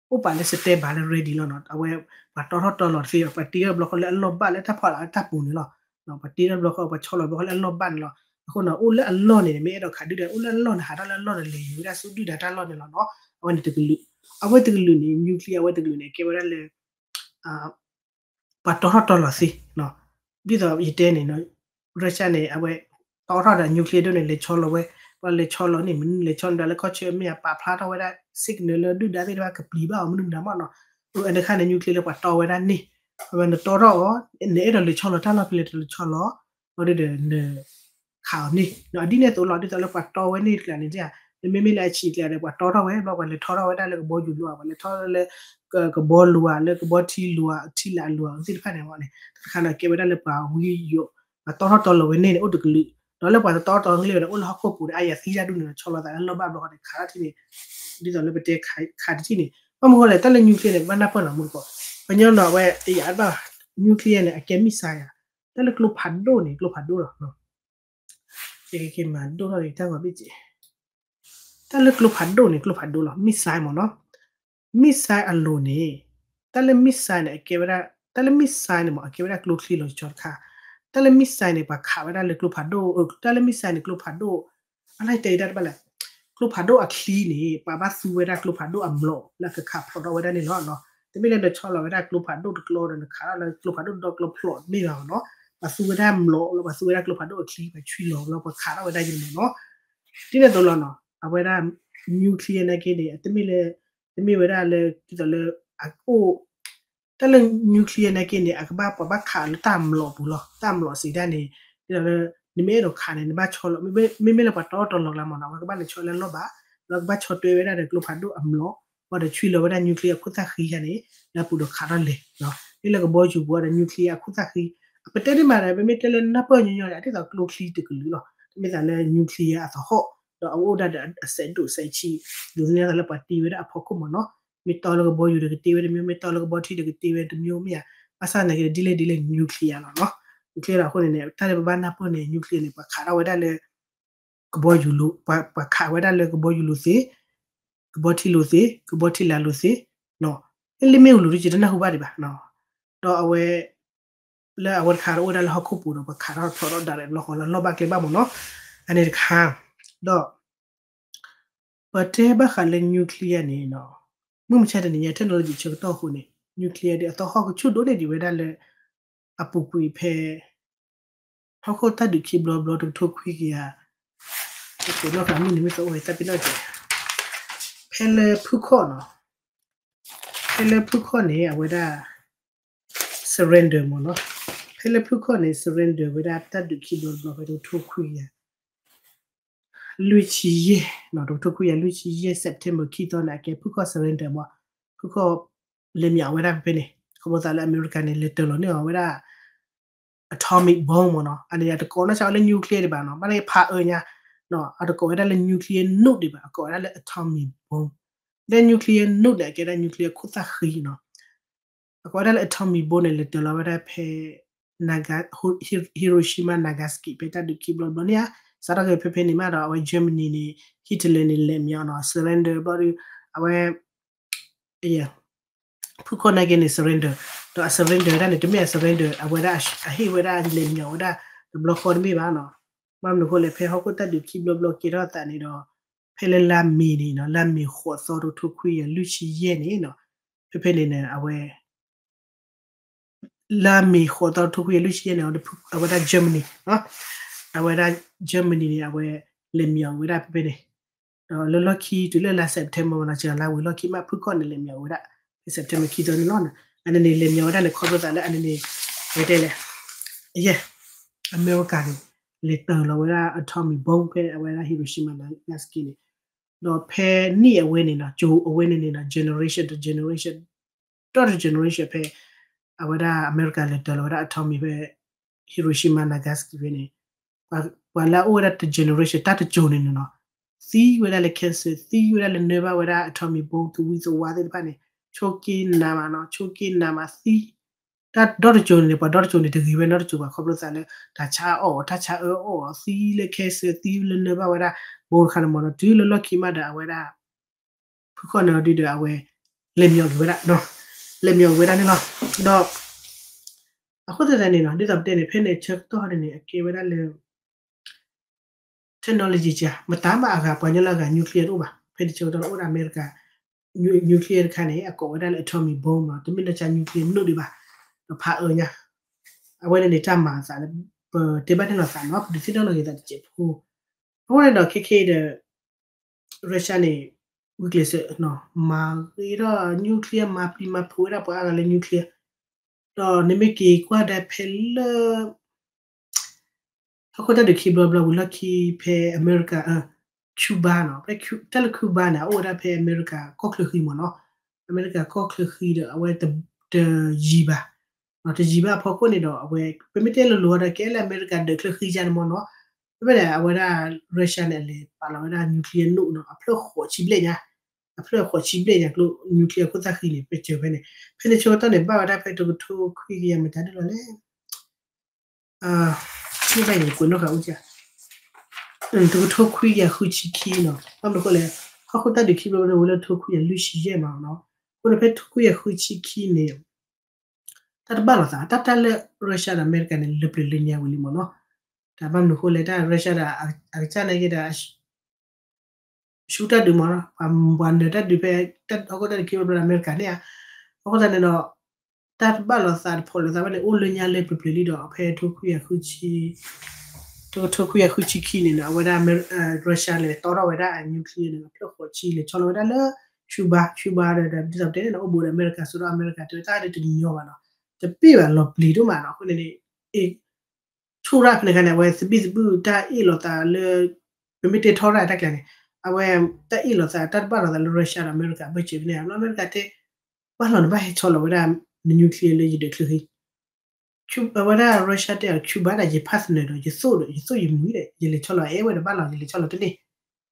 အိၣ်ပာ်လၢ standby လၢ ready လီၤနီၤ, အဝဲ ပှၤတီထီၣ်တီလီၤတသ့ဘၣ်, ပှၤတ့ထီၣ်တဘျီဃီလၢအလီၢ်ဘၣ်လၢတၢ်ဖီလာ်လၢတၢ်ပူၤန့ၣ်လီၤ, ပှၤတ့ထီၣ်တဘျီဃီ ပှၤဆီလီၤတဘျီဃီလၢအလီၢ်ဘၣ်န့ၣ်လီၤ, အဃိန့ၣ် အိၣ်လၢအလီၢ်န့ၣ် မ့ၢ်အဲၣ်ဒိးခးဒုၣ်ဒါ အိၣ်လၢအလီၢ်န့ၣ် ဟးထီၣ်လၢအလီၢ်န့ၣ် လဲၤယူၤဝဲဒၣ်ဆူဒုၣ်ဒါတၢ်လီၢ်န့ၣ်လီၤနီၤ, အဝဲန့ၣ်တကလုာ်, အဝဲတကလုာ်န့ၣ် nuclear အဝဲတကလုာ်န့ၣ် ကဲဝဲဒၣ်လၢ ပှၤတီထီၣ်တီလီၤသ့, ဒ်သိးယတဲန့ၣ်နီၤ, Russia န့ၣ် အဝဲ တီထီၣ်ဒီး nuclear ဒိၣ်န့ၣ် လဲၤဆီလီၤဝဲ, ပှၤလဲၤဆီလီၤန့ၣ် မနုၤလဲၤဆီလီၤလၢကီၢ်ဆၢမ့ၢ်ဧါ ပာ်ဖျါထီၣ်ဝဲဒၣ် signal လၢဒုၣ်ဒါသ့ၣ်တဖၣ် ကပျံၤဘၣ်အီၤမနုၤမတၤမးနီၤ, အန့ၣ်တခါန့ၣ် nuclear လၢပှၤတီဝဲဒၣ်န့ၣ်, အဝဲနတီထီၣ်အီၤ နအဲၣ်ဒိးလဲၤဆီလီၤတၢ်လီၢ်ဖဲလဲၣ် တလဲၤဆီလီၤ အီၤဒ်ဒီးန ခးအီၤန့ၣ်, အဒ်န့ၣ်အသိးလီၤ ဒ်သိးလၢပှၤတီဝဲန့ၣ်တကျါန့ၣ်, မ့မ့ၢ်လၢအဆံးတကျါဒီး ပှၤတီထီၣ်ဝဲ ဘျီပှၤလဲၤထီထီၣ်ဝဲဒၣ်လၢကဘီယူၤလိၤဧါ ပှၤလဲၤထီထီၣ်လၢ ကဘီလိၤဧါ လၢကဘီထံလိၤဧါ ထံလာ်လိၤဧါ သ့ၣ်တဖၣ်န့ၣ်မ့ၢ်န့ၣ် တခါန့ၣ် ကဲဝဲဒၣ်လၢပှၤဝံယိး ပှၤတီထီၣ်တီလီၤဝဲန့ၣ်န့ၣ် အိၣ်တကလုာ်, ဒီးလၢပှၤတတီထီၣ်တီန့ၣ်ဝဲဒီး အိၣ်လၢဟီၣ်ခိၣ်ပူၤဒီး အါယၤသံတၢ်ဒူၣ်န့ၣ်ဒီး ဆီလီၤသးလၢလီၢ်ဘၣ်ဘျီဃီန့ၣ် ခးထီၣ်ထံန့ၣ်, ဒ်သိးလၢပတဲခးတထံၣ်န့ၣ်, ဘၣ်မနုၤဃိလဲၣ် တၢ်လၢ nuclear န့ၣ် ဘၣ်နၢ်ပၢၢ်နီၤ မုၢ်တကိး, ပညီနီၤ အဝဲတယာ်ဘၣ် nuclear န့ၣ် အကဲ missile ဧါ, တၢ်လၢကျိဖးဒိၣ်န့ၣ် ကျိဖးဒိၣ်လီၤ ကဲကဲကဲ မၤဒိၣ်ထီၣ်က့ၤတၢ်ဂီၤဘ့ၣ်က့ၤ, တၢ်လၢကျိဖးဒိၣ်န့ၣ် ကျိဖးဒိၣ်လီၤ missile မ့ၢ်နီၤ, missile အလိၤန့ၣ်, တၢ်လၢ missile န့ၣ် အကဲဝဲဒၣ်, တၢ်လၢ missile န့ၣ်မ့ၢ် အကဲဝဲဒၣ်ကျိချံလီၤဆီတခါ, တၢ်လၢ missile န့ၣ် ပှၤခးဝဲဒၣ်လၢကျိဖးဒိၣ်, တၢ်လၢ missile န့ၣ် ကျိဖးဒိၣ်, အလၢတဲတၢ်တဘၣ်လဲၣ်, ကျိဖးဒိၣ်အချံန့ၣ် ပှၤဘၣ်သူဝဲဒၣ်ကျိဖးဒိၣ်အမျိာ် လၢအကခးဖျိးထီၣ်ဝဲဒၣ်န့ၣ်လီၤ. တမ့ၢ်လၢနဆီလီၤဝဲဒၣ်ကျိဖးဒိၣ်တကျီဒီး နခးထီၣ်လၢကျိဖးဒိၣ်ဒီကျီဖျိးတမ့ၢ်ဘၣ်မ့ၢ်နီၤ, ပှၤသူဝဲဒၣ်မျိာ်လီၤ ပှၤသူဝဲဒၣ်ကျိဖးဒိၣ်အချံ ပှၤဆွံလီၤလီၤ ပှၤခးထီၣ်ဝဲဒၣ်ယဲန့ၣ်မ့ၢ်နီၤ, ဒ်န့ၣ်အသိးလီၤနီၤ အဝဲဒၣ် nuclear နာ်က့န့ၣ် တမ့ၢ်လၢ, တမ့ၢ်ဝဲဒၣ်လၢ ဒ်သိးလၢ အအိၣ် တၢ်လၢ nuclear နာ်က့န့ၣ် အကဘၣ်ပှၤဘၣ်ခးလၢတၢ်အမျိာ်ပူၤလီၤ. တၢ်အမျိာ်စံးဒၣ်န့ၣ် ဒ်သိးလၢ နမ့ၢ်အဲၣ်ဒိးခးန့ၣ် နဘၣ်ဆီလီၤ မ့မ့ၢ်လၢပှၤတီတီလီၤကျါမ့ၢ်နီၤ အဝဲကဘၣ်လဲၤဆီလၢလီၢ်ဘၣ် ဒီးကဘၣ်ဆီတွဲဝဲဒၣ်ဒီးကျိဖးဒိၣ်အမျိာ် ဘၣ်ဒီးဆွံလီၤဝဲဒၣ် nuclear အခိၣ်သၣ်ဃံယါန့ၣ် လၢအပူၤဒီးခးထီၣ်လဲၤ ဒ်လၢကဘီယူၤပူၤဒီး nuclear အခိၣ်သၣ်ဃံ ပတဲန့ၣ်မးဒီး ပမ့ၢ်တဲလၢနၢ်ပၢၢ်ညီညီန့ၣ် အဒ်သိးကျိချံတကလုာ်လီၤ. တမ့ၢ်သးလၢ nuclear အသဟီၣ် ဒီးအအိၣ်ဒၣ်ဒီးအစဲးဒိၣ်စဲးဆံး ဒ်သိးလၢပှၤတ့ဝဲဒၣ်အဖီခိၣ်မ့ၢ်နီၤ မ့ၢ်တီလၢကဘီယူၤဒီးကတ့ဝဲတမံၤ မ့ၢ်တီလၢကဘီထံဒီးကတ့ဝဲတမံၤမ့ၢ်ဧါ. ဘၣ်ဆၣ်သနာ်က့ဒီး ဒ်လဲၣ်ဒ်လဲၣ် nuclear လီၤနီၤ. nuclear လီၤအဃိန့ၣ်န့ၣ် တၢ်လၢပဘၣ်နၢ်ပၢၢ်န့ၣ် nuclear န့ၣ် ပှၤခးထီၣ်ဝဲဒၣ်လၢ ကဘီယူၤလိၤ ပှၤခးဝဲဒၣ်လၢကဘီယူၤလိၤသ့ ကဘီထံလိၤသ့ ကဘီထံလာ်လိၤသ့ လၢလ့မ့ၣ်အူလိၤဒ်ယတနၢ်ဟူဘၣ်ဒံးဘၣ် ဒီးအဝဲ လၢအဝဲတခါဒီးအိၣ်ဝဲဒၣ်လၢဟီၣ်ခိၣ်ပူၤဒီး ပှၤခးထီၣ်ထီထီၣ်ဒၣ်ရဲၣ်လီၤဃီလၢလီၢ်ဘၣ်ကျဲဘၣ်မ့ၢ်နီၤ. အန့ၣ်တခါ ဒီး ပတဲဘၣ်ဃးလၢ nuclear န့ၣ်နီၤ မုၢ်မဆါတနံၤညါ technology ဆၢကတီၢ်အဃိန့ၣ် nuclear ဒ်အသဟီၣ်ကဆူၣ်ဒိၣ်န့ၢ်ဒံးဝဲဒၣ်လၢ အပူၤကွံာ်ဖဲ ဟီၣ်ခိၣ်တၢ်ဒုးခံဘျီဘျီတကထိခွံကယၤ ပကိးနီၣ်ဃာ်မုၢ်နံၤမ့ၢ်သအိၣ်ဝဲတၢ်ပ့ၤနီၣ်ကဲ ဖဲလၢဖုခီၣ်နီၤ ဖဲလၢဖုခီၣ်န့ၣ် အဝဲဒၣ် surrender မ့ၢ်နီၤ ဖဲလၢဖုခီၣ်န့ၣ် surrender ဝဲဒၣ်တၢ်ဒုးခံဘျီတဘျီဖဲတကထိခွံကယၤ လွံၢ်ဆံယဲၢ် တကထိခွံကယၤလွံၢ်ဆံယဲၢ် September ခံသီန့ၣ် အကဲဖုခီၣ် surrender မ့ၢ် ဖုခီၣ် လဲၤမၠးဝဲဒၣ်ဖဲဖဲန့ၣ် ခီဖျိသးလၢအမဲရကၤန့ၣ် လဲၤတၢၤလီၤန့ၢ်အီၤဝဲဒၣ် atomic bomb မ့ၢ်နီၤ အန့ၣ်အတကိးနီၢ်ဆါဝဲလၢ nuclear ဒံးဘၣ်နီၤ ဘၣ်န့ၣ်ဖးအၢညါ အတကိးဝဲဒၣ်လၢ nuclear နူၣ်ဒံးဘၣ် အကိးဝဲဒၣ်လၢ atomic bomb လၢ nuclear နူၣ်န့ၣ် အကဲဒၣ် nuclear ခိၣ်သၣ်ဃံနီၤ အကိးဝဲဒၣ်လၢ atomic bomb န့ၣ် လဲၤတၢၤလီၤဝဲဒၣ်ဖဲ Hiroshima Nagasaki ဖဲတၢ်ဒုးခံဘျီတဘျီန့ၣ်ဧါ စးထီၣ်က့ၤဖဲဖဲန့ၣ်မးဒီး အဝဲ Germany န့ၣ် Hitler န့ၣ် လဲၤမၠးနီၤ surrender ဘျီဒီး အဝဲ ဖုခီၣ်နာ်က့န့ၣ် surrender ဒီးအ surrender ဝဲဒၣ်န့ၣ် တမ့ၢ်အ surrender အဝဲဒၣ်အဟ့ၣ်ဝဲဒၣ်လဲၤမၠးဝဲဒၣ် တဘျီဃီတမ့ၢ်ဘၣ်နီၤ ဘၣ်မနုၤအဃိလဲၣ် ဖဲဟီၣ်ခိၣ်တၢ်ဒုးခံဘျီဘျီကဲထီၣ်အသးန့ၣ်ဒီး ဖဲလၢလါမ့ၤန့ၣ်နီၤ လါမ့ၤဃိးသီတကထိခွံကယၤလွံၢ်ဆံယဲၢ်န့ၣ်နီၤ ဖဲဖဲန့ၣ်န့ၣ် အဝဲ လါမ့ၤဃိးသီတကထိခွံကယၤလွံၢ်ဆံယဲၢ်န့ၣ် အဝဲဒၣ် Germany အဝဲဒၣ် Germany န့ၣ် အဝဲလဲၤမၠးဝဲဒၣ်ဖဲဖဲန့ၣ် ဒီးလၢလီၢ်ခံတုၤလၢလါ September မ့ၢ်နီၤ စှၤလါဝံၤလီၢ်ခံမး ဖုခီၣ်န့ၣ်လဲၤမၠးဝဲဒၣ် ဖဲ September ခံသီန့ၣ်လီၤ. အန့ၣ်န့ၣ် လဲၤမၠးဝဲဒၣ်န့ၣ် ခီဖျိသးလၢအန့ၣ်န့ၣ် ဝဲတဲလဲၣ် ယဲၢ် အမဲရကၤန့ၣ် လဲၤတၢၤလီၤဝဲဒၣ် atomic bomb ဖဲအဝဲဒၣ် Hiroshima Nagasaki န့ၣ် ဒီးဖဲနံၣ်အဝဲန့ၣ်နီၤ ကၠိၤအဝဲန့ၣ်န့ၣ်နီၤ generation တ generation ဒီတ generation ဖဲ အဝဲဒၣ်အမဲရကၤလဲၤတၢၤလီၤဝဲဒၣ် atomic ဖဲ Hiroshima Nagasaki ဖဲန့ၣ် ပှၤလၢအအိၣ်ဝဲဒၣ်တ generation တၢ်တကၠိၤန့ၣ်န့ၣ်နီၤ သံဝဲဒၣ်လၢ cancer သံဝဲဒၣ်လၢနၢဘၣ်ဝဲဒၣ် atomic bomb သဝံသဝါသ့ၣ်တဖၣ်န့ၣ် ဆိက့နးမးနီၤ ဆိက့နးမးသံ တၢ်ဒီတကၠိၤန့ၣ် ပှၤဒီတကၠိၤန့ၣ် တဂ့ၤဝဲနီတကၠိၤဘၣ် ခီဖျိသးလၢ တၢ်ဆါအီၣ်အီၤ တၢ်ဆါအၢအီၣ်အီၤ သံလၢ cancer သံလၢနၢဘၣ်ဝဲဒၣ် bomb တခါန့ၣ်မ့ၢ်နီၤ တုၤလၢလီၢ်ခံမးဒီးအဝဲဒၣ် ဖုခီၣ်န့ၣ်ဒုဒီးအဝဲ လဲၤမၠးက့ၤဝဲဒၣ် လဲၤမၠးက့ၤဝဲဒၣ်န့ၣ်လီၤ. ဒီး အဃိသတးန့ၣ်နီၤ ဒ်သိးပတဲန့ၣ် ဖဲန့ၣ်ဆၢကတီၢ်န့ၣ်န့ၣ် အကဲဝဲဒၣ်လၢ technology က မတၤမးအဂၤ ပှၤကညီလၢအဂၤ nuclear တအိၣ်ဘၣ် ဖဲန့ၣ်ဆၢကတီၢ်အိၣ်ဒၣ်အမဲရကၤ nuclear တခါန့ၣ် အကိးဝဲဒၣ်လၢ atomic bomb နီၤ တမ့ၢ်လၢက nuclear နူၣ်ဒံးဘၣ် ဒီးဖးအၢညါ အဝဲန့ၣ်န့ၣ် တၢ်မၤအသးလၢ ပတဲဘၣ်န့ၣ်လီၤသးနီၤ ပဒုးသ့ၣ်နီၣ်လီၤက့ၤသးတစဲးဖိ အဃိန့ၣ်ဒီး ခဲခဲအံၤဒီး Russia န့ၣ် ဝံၤကျဲးစၢး မၤဂ့ၤထီၣ် nuclear မၤပျံၤမၤဖုးဝဲဒၣ်ပှၤအါဂၤလၢ nuclear ဒီးနမ့ၢ်က့ၤကွၢ်ဒၣ်ဖဲလၢ ဟီၣ်ခိၣ်တၢ်ဒုးခံဘျီဘျီဝံၤလီၢ်ခံဖဲအမဲရကၤ Cuba နီၤ ဖဲတၢ်လၢ Cuba န့ၣ် အအိၣ်ဝဲဒၣ်ဖဲအမဲရကၤကီၢ်ချၢဃံမ့ၢ်နီၤ အမဲရကၤကီၢ်ချၢဃံဒီးအဝဲတယံၤဘၣ် တယံၤဘၣ်အဖီခိၣ်န့ၣ်ဒီး အဝဲ ပမ့ၢ်တဲလိၤလိၤဒီး ကဲလၢအမဲရကၤဒၢးချၢဃံယါန့ၣ်မ့ၢ်နီၤ ဖဲဖဲန့ၣ် အဝဲဒၣ် Russia န့ၣ် အလဲၤပာ်လီၤဝဲဒၣ် nuclear နူၣ်နီၤ အဖျၢၣ်ဃိးဆံဘျဲၣ်ညါ အဖျၢၣ်ဃိးဆံဘျဲၣ်ညါကျိ nuclear ခိၣ်သၣ်ဃံန့ၣ် ပစၢၤဖဲန့ၣ် ဖဲန့ၣ်ဆၢကတီၢ်န့ၣ် ဘၣ်ဝဲဒၣ်ဖဲတကထိခွံကယၤမတၤဒ်လဲၣ် မ့ၢ်ဘၣ်ယကွဲးနီၣ်ဃာ်အိၣ်က တကထိခွံကယၤဃုဆံခံနီၤ ဘၣ်မနုၤအဃိလဲၣ် ဟီၣ်ခိၣ်တၢ်ဒုးခံဘျီဘျီန့ၣ် ဝံၤလၢတကထိခွံကယၤလွံၢ်ဆံယဲၢ်မးနီၤ အဃိန့ၣ်ဖဲတကထိခွံကယၤဃုဆံခံန့ၣ် တၢ်တဘၣ်လိာ်သး တၢ်တၢ်လၢ Russia ဒီးအမဲရကၤန့ၣ် လၢပျၢၤလၢညါဝံၤလံမ့ၢ်နီၤ တၢ်ဘၣ်မနုၤအဃိလဲၣ် တၢ် Russia ဒီးအကစၢ်နာ်က့ဒီး ဆူတၢ်ဒုးမ့ၢ်နီၤ ပှၤနၢၤတၢ်ဒုးဖဲ ဟီၣ်ခိၣ်တၢ်ဒုးခံဘျီဘျီဒီးအမဲရကၤန့ၣ်ဧါ အဃိသတးန့ၣ်ဒီး တၢ်တဘၣ်လိာ်သးတဖိးလိာ်သးဘၣ်န့ၣ် အိၣ်လၢညါလၢပျၢၤပျၢၤလံဒီး ဖဲတကထိခွံကယၤဃုဆံ တကထိခွံကယၤဃုဆံခံန့ၣ်နီၤ အဝဲဒၣ် Russia လဲၤတီထီၣ်ဝဲဒၣ်အ nuclear န့ၣ် အဖျၢၣ်ဃိးဆံ လဲၤဆီလီၤဝဲဒၣ်လၢ Cuba Cuba, Cuba ဒီး ဒ်သိးပတဲန့ၣ် အိၣ်ဘူးဒီးအမဲရကၤ စိဒီးအမဲရကၤတဲဝဲတၢ်ဒ်တညီဘၣ်နီၤ, တပ့ၢ်ဘၣ်လီၤပျံၤဒိၣ်မးနီၤ. အဃိန့ၣ်န့ၣ် အ့ ဆိၣ်ရၣ်ဖဲန့ၣ်ခါန့ၣ် အဝဲသဘံၣ်သဘုၣ်တၢ်အ့ၣ်လိာ်သးလၢ ပမ့ၢ်တဲထီရၣ်တၢ်ကျါန့ၣ် အဝဲ တၢ်အ့ၣ်လိာ်သး တၢ်တဘၣ်လိာ်သးလၢ Russia ဒီးအမဲရကၤအဘၢၣ်စၢၤဖဲန့ၣ် အမဲရကၤတဲ ဘၣ်လီၤနဘၣ်ဟဲဆီလီၤဝဲဒၣ် န nuclear လၢယဒၢးချၢဃံ အဝဲဒၣ် Russia တဲအီၤ Cuba ဒၣ်ယ partner ဒီး ယသိၣ်ဒီး ယသိၣ်ယမှံၤဒီး ယလဲၤဆီလီၤအဲၣ်ဝဲဒီးဘၣ်လီၤ ယလဲၤဆီလီၤတန့ၢ်.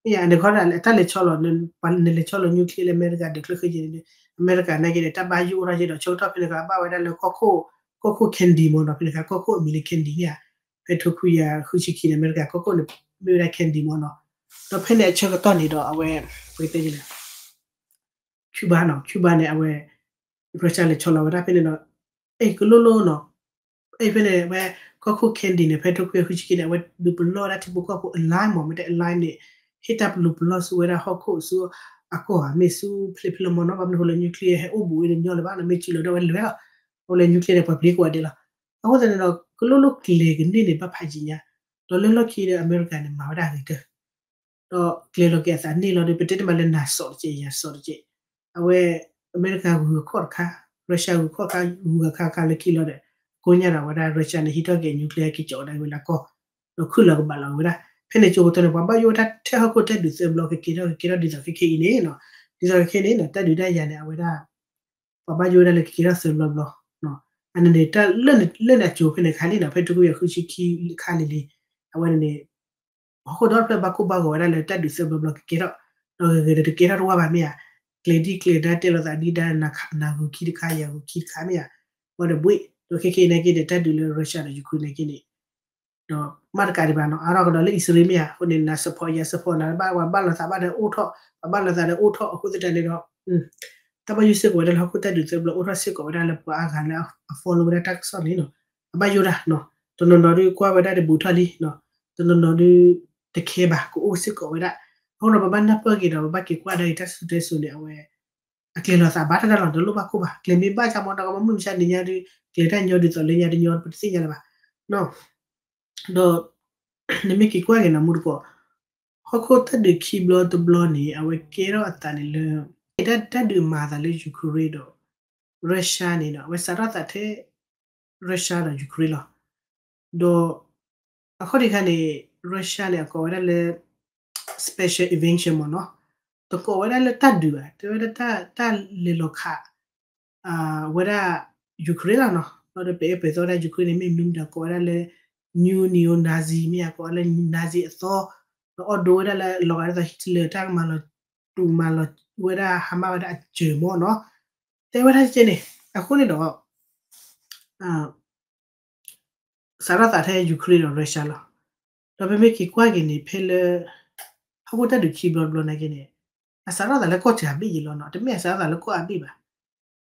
မ့ၢ်ယၤ အန့ၣ်ခီဒၣ် တၢ်လဲၤဆီလီၤ နလဲၤဆီလီၤ nuclear လၢအမဲရကၤဒၢးချၢဃံက့န့ၣ် အမဲရကၤနာ်က့ဒီး တၢ်ဘၣ်ယိၣ်အိၣ်ထီၣ်က့ဒီး ဆၢကတီၢ်ဖဲန့ၣ်ခါ ဘၣ်ဝဲဒၣ်လၢ ကီၢ်ခိၣ် candy မ့ၢ်နီၤ ဖဲန့ၣ်ခါ ကီၢ်ခိၣ်အမံၤလၢ candy မ့ၢ်ဧါ. ဖဲထိခွံကယၤဃုဆံခံန့ၣ် အမဲရကၤကီၢ်ခိၣ်န့ၣ် မ့ၢ်ဝဲဒၣ် candy မ့ၢ်နီၤ. ဒီးဖဲန့ၣ်အဆၢကတီၢ်န့ၣ်ဒီး အဝဲ ပကတဲလဲၣ် Cuba နီၤ Cuba န့ၣ် အဝဲ Russia လဲၤဆီလီၤဝဲဒၣ်ဖဲန့ၣ်ဒီး အဲၣ်ကလိၣ်လိၣ်နီၤ အဲၣ်ဖဲန့ၣ် ဝဲ ကီၢ်ခိၣ် candy န့ၣ် ဖဲထိခွံကယၤဃုဆံခံန့ၣ် အဝဲဒုးပလီၢ်ဝဲဒၣ်ထံဖိကီၢ်ဖိအ line မ့ၢ် မ့ၢ်တဲအ line န့ၣ် ဟ့ၣ်တၢ်ပလူၤပလီၢ်ဆူဝဲဒၣ်ဟီၣ်ခိၣ်ဆူ အကီၢ်ဧါ မ့ၢ်ဆူဖဲလဲၣ်ဖဲလဲၣ်မ့ၢ်နီၤ ဘၣ်မနုၤဃိလၢ nuclear ဟဲအိၣ်ဘူးဝဲတညီလၢၤဘၣ်နီၤ မ့ၢ်စုလီၤဒီးဝဲလဲၤလီၤ အဝဲလၢ nuclear န့ၣ် ပှၤပျံၤကိးဂၤဒဲးလီၤ. အဃိသတးန့ၣ်ဒီး ကလိၣ်လိၣ်ကျဲၤကန့ၢ်န့ၣ် ဘၣ်ဖးယံာ်ညါ ဒီးလၢလီၢ်ခံဒီးအမဲရကၤန့ၣ် မၤဝဲဒၣ်အဂ့ၤကတၢၢ် ဒီးကျဲၤလီၤက့ၤအသးန့ၢ်လီၤဒီး ပတဲတမံၤလၢနၤစိာ်တကဲး ယၤစိာ်တကဲး အဝဲ အမဲရကၤဂုၤဂၤခီၣ်တခါ Russia ဂုၤခီၣ်တခါ ဂုၤဂၤခါခါလၢခံလီၤဒီး ကိးညါဒီးဝဲဒၣ် Russia န့ၣ် ဟံးထီၣ်က့ၤ nuclear က့ၤကၠီၤဝဲဒၣ်ဝဲလၢကီၢ် ဒီးခုၣ်လီၤကဘၣ်လီၤဝဲဒၣ် ဖဲန့ၣ်ကၠိကတၢၢ်န့ၣ် ပှၤဘၣ်ယိၣ်ဝဲဒၣ်ထဲဟီၣ်ခိၣ်တၢ်ဒုးသၢဘျီ ကကဲထီၣ်ကကဲထီၣ်ဒ်သိးခဲခဲအံၤန့ၣ်နီၤ ဒ်သိးခဲခဲန့ၣ်နီၤ တၢ်ဒုးတၢ်ယၤန့ၣ် အဝဲဒၣ် ပှၤဘၣ်ယိၣ်ဝဲဒၣ်လၢကကဲထီၣ်သၢဘျီဘျီ အန့ၣ်န့ၣ် တၢ်လၢန့ၣ်အစိၤဖဲန့ၣ်ခါလံနီၤ ဖဲထိခွံကယၤဃုဆံခံခါလံလံ အဝဲန့ၣ်န့ၣ် ဟီၣ်ခိၣ်ဒီဖျၢၣ်ဘၣ်ကိၢ်ဘၣ်ဂီၤဝဲဒၣ်လၢတၢ်ဒုးသၢဘျီဘျီကကဲထီၣ် ဒီးဂ့ၤဂ့ၤဒီးတကဲထီၣ်တဝၢ်ဘၣ်မ့ၢ်ဧါ ကျဲၤဒံၣ်ကျဲၤဒါတဲလိာ်သးဒံးဒါ နၤဂုၤခံတခါ ယၤဂုၤခံတခါမ့ၢ်ဧါ ဝဲဒီးဘှ့ၣ် ဒီးခဲခဲအံၤနာ်က့ဒီး တၢ်ဒုးလၢ Russia ဒီး Ukraine နာ်က့န့ၣ် ဒီးမ့ၢ်တကးဒံးဘၣ်နီၤ အါထီၣ်ကဒီးလၢအံၣ်စရ့လးမ့ၢ်ဧါ အဃိန့ၣ် နၤ support ယၤ support နၤ ဘၣ်ပှၤဘၣ်လိာ်သးဘၣ်ဒီးအိၣ်ထီၣ် ပှၤဘၣ်လိာ်သးဒီးအိၣ်ထီၣ်အဃိသတးန့ၣ်ဒီး တၢ်ဘၣ်ယိၣ်စ့ၢ်ကီးဝဲဒၣ်လၢဟီၣ်ခိၣ်တၢ်ဒုးသၢဘျီအိၣ်ထီၣ်စ့ၢ်ကီးဝဲဒၣ်လၢပှၤအါဂၤလၢအ follow ဝဲဒၣ်တၢ်ကစီၣ်န့ၣ်နီၤ အဘၣ်ယိၣ်ဒၣ်နီၤ တနီၤနီၤဒုးကွၢ်ဝဲဒၣ်ဒီးဘူးထီၣ်လံနီၤ တနီၤနီၤဒုး တခဲဘၣ် ကအိၣ်စ့ၢ်ကီးဝဲဒၣ် အဃိဒီးပဘၣ်နၢ်ပၢၢ်က့ၤဒီး ပဘၣ်က့ၤကွၢ်ဒါက့ၤတၢ်စံၣ်စိၤတဲစိၤန့ၣ် အဝဲ အကျဲၤလီၤသးဘၣ်တၢ်တၢ်လီၤ တလိၣ်ဘၣ်ခိၣ်ဘၣ် ကျဲၤမ့ၢ်ဘၣ်ကမီၤဒီးကမီၤ မုၢ်မဆါတနံၤညါဒုး ကျဲၤတၢ်ညီဒ်သိးလၢညါတညီ ပတသ့ၣ်ညါလၢၤဘၣ် ဒီး နမ့ၢ်က့ၤကွၢ်က့ၤနီၤ မူတကိး ဟီၣ်ခိၣ်တၢ်ဒုးခံဘျီတဘျီန့ၣ် အဝဲကဲထီၣ်အသးန့ၣ်လၢ တၢ်ဒုးမၤအသးလၢ Ukraine ဒီး Russia န့ၣ်ဒီး အဝဲစးထီၣ်သးထဲ Russia ဒီး Ukraine လီၤ. ဒီး အခီၣ်ထံးခါန့ၣ် Russia န့ၣ် အကိးဝဲဒၣ်လၢ special invasion မ့ၢ်နီၤ တကိးဝဲဒၣ်လၢတၢ်ဒုးဘၣ် တဲဝဲဒၣ်တၢ်လဲၤလီၤခး ဝဲဒၣ် Ukraine လီၤနီၤ ဒီးပအဲၣ်ပၢၢ်သီဝဲဒၣ် Ukraine န့ၣ် မ့ၢ်မနုၤမတၤကိးဝဲဒၣ်လၢ new neo-Nazi မ့ၢ်ဧါ ကိးဝဲလၢ Nazi အသီ ဒီးအီၣ်ဒိဝဲဒၣ်လၢလီၤဂာ်ဒ်သိး Hitler တၢ်ကမၤလီၤ တူၢ်မၤလီၤဝဲဒၣ် ဟးမၢ်ဝဲဒၣ်အစၢၤမ့ၢ်နီၤ တဲဝဲဒၣ်ကဲန့ၣ် အဃိန့ၣ်ဒီး စးထီၣ်သးထဲ Ukraine ဒီး Russia လီၤ. ဒီးပမ့ၢ်က့ၤကွၢ်က့ၤန့ၣ် ဖဲလၢ ဟီၣ်ခိၣ်တၢ်ဒုးခံဘျီတဘျီနာ်က့န့ၣ် အစးထီၣ်သးလၢကီၢ်စှၤဘ့ၣ်ယံၤလီၤနီၤ တမ့ၢ်အစးထီၣ်သးလၢကီၢ်အါဘ့ၣ်ဘၣ်.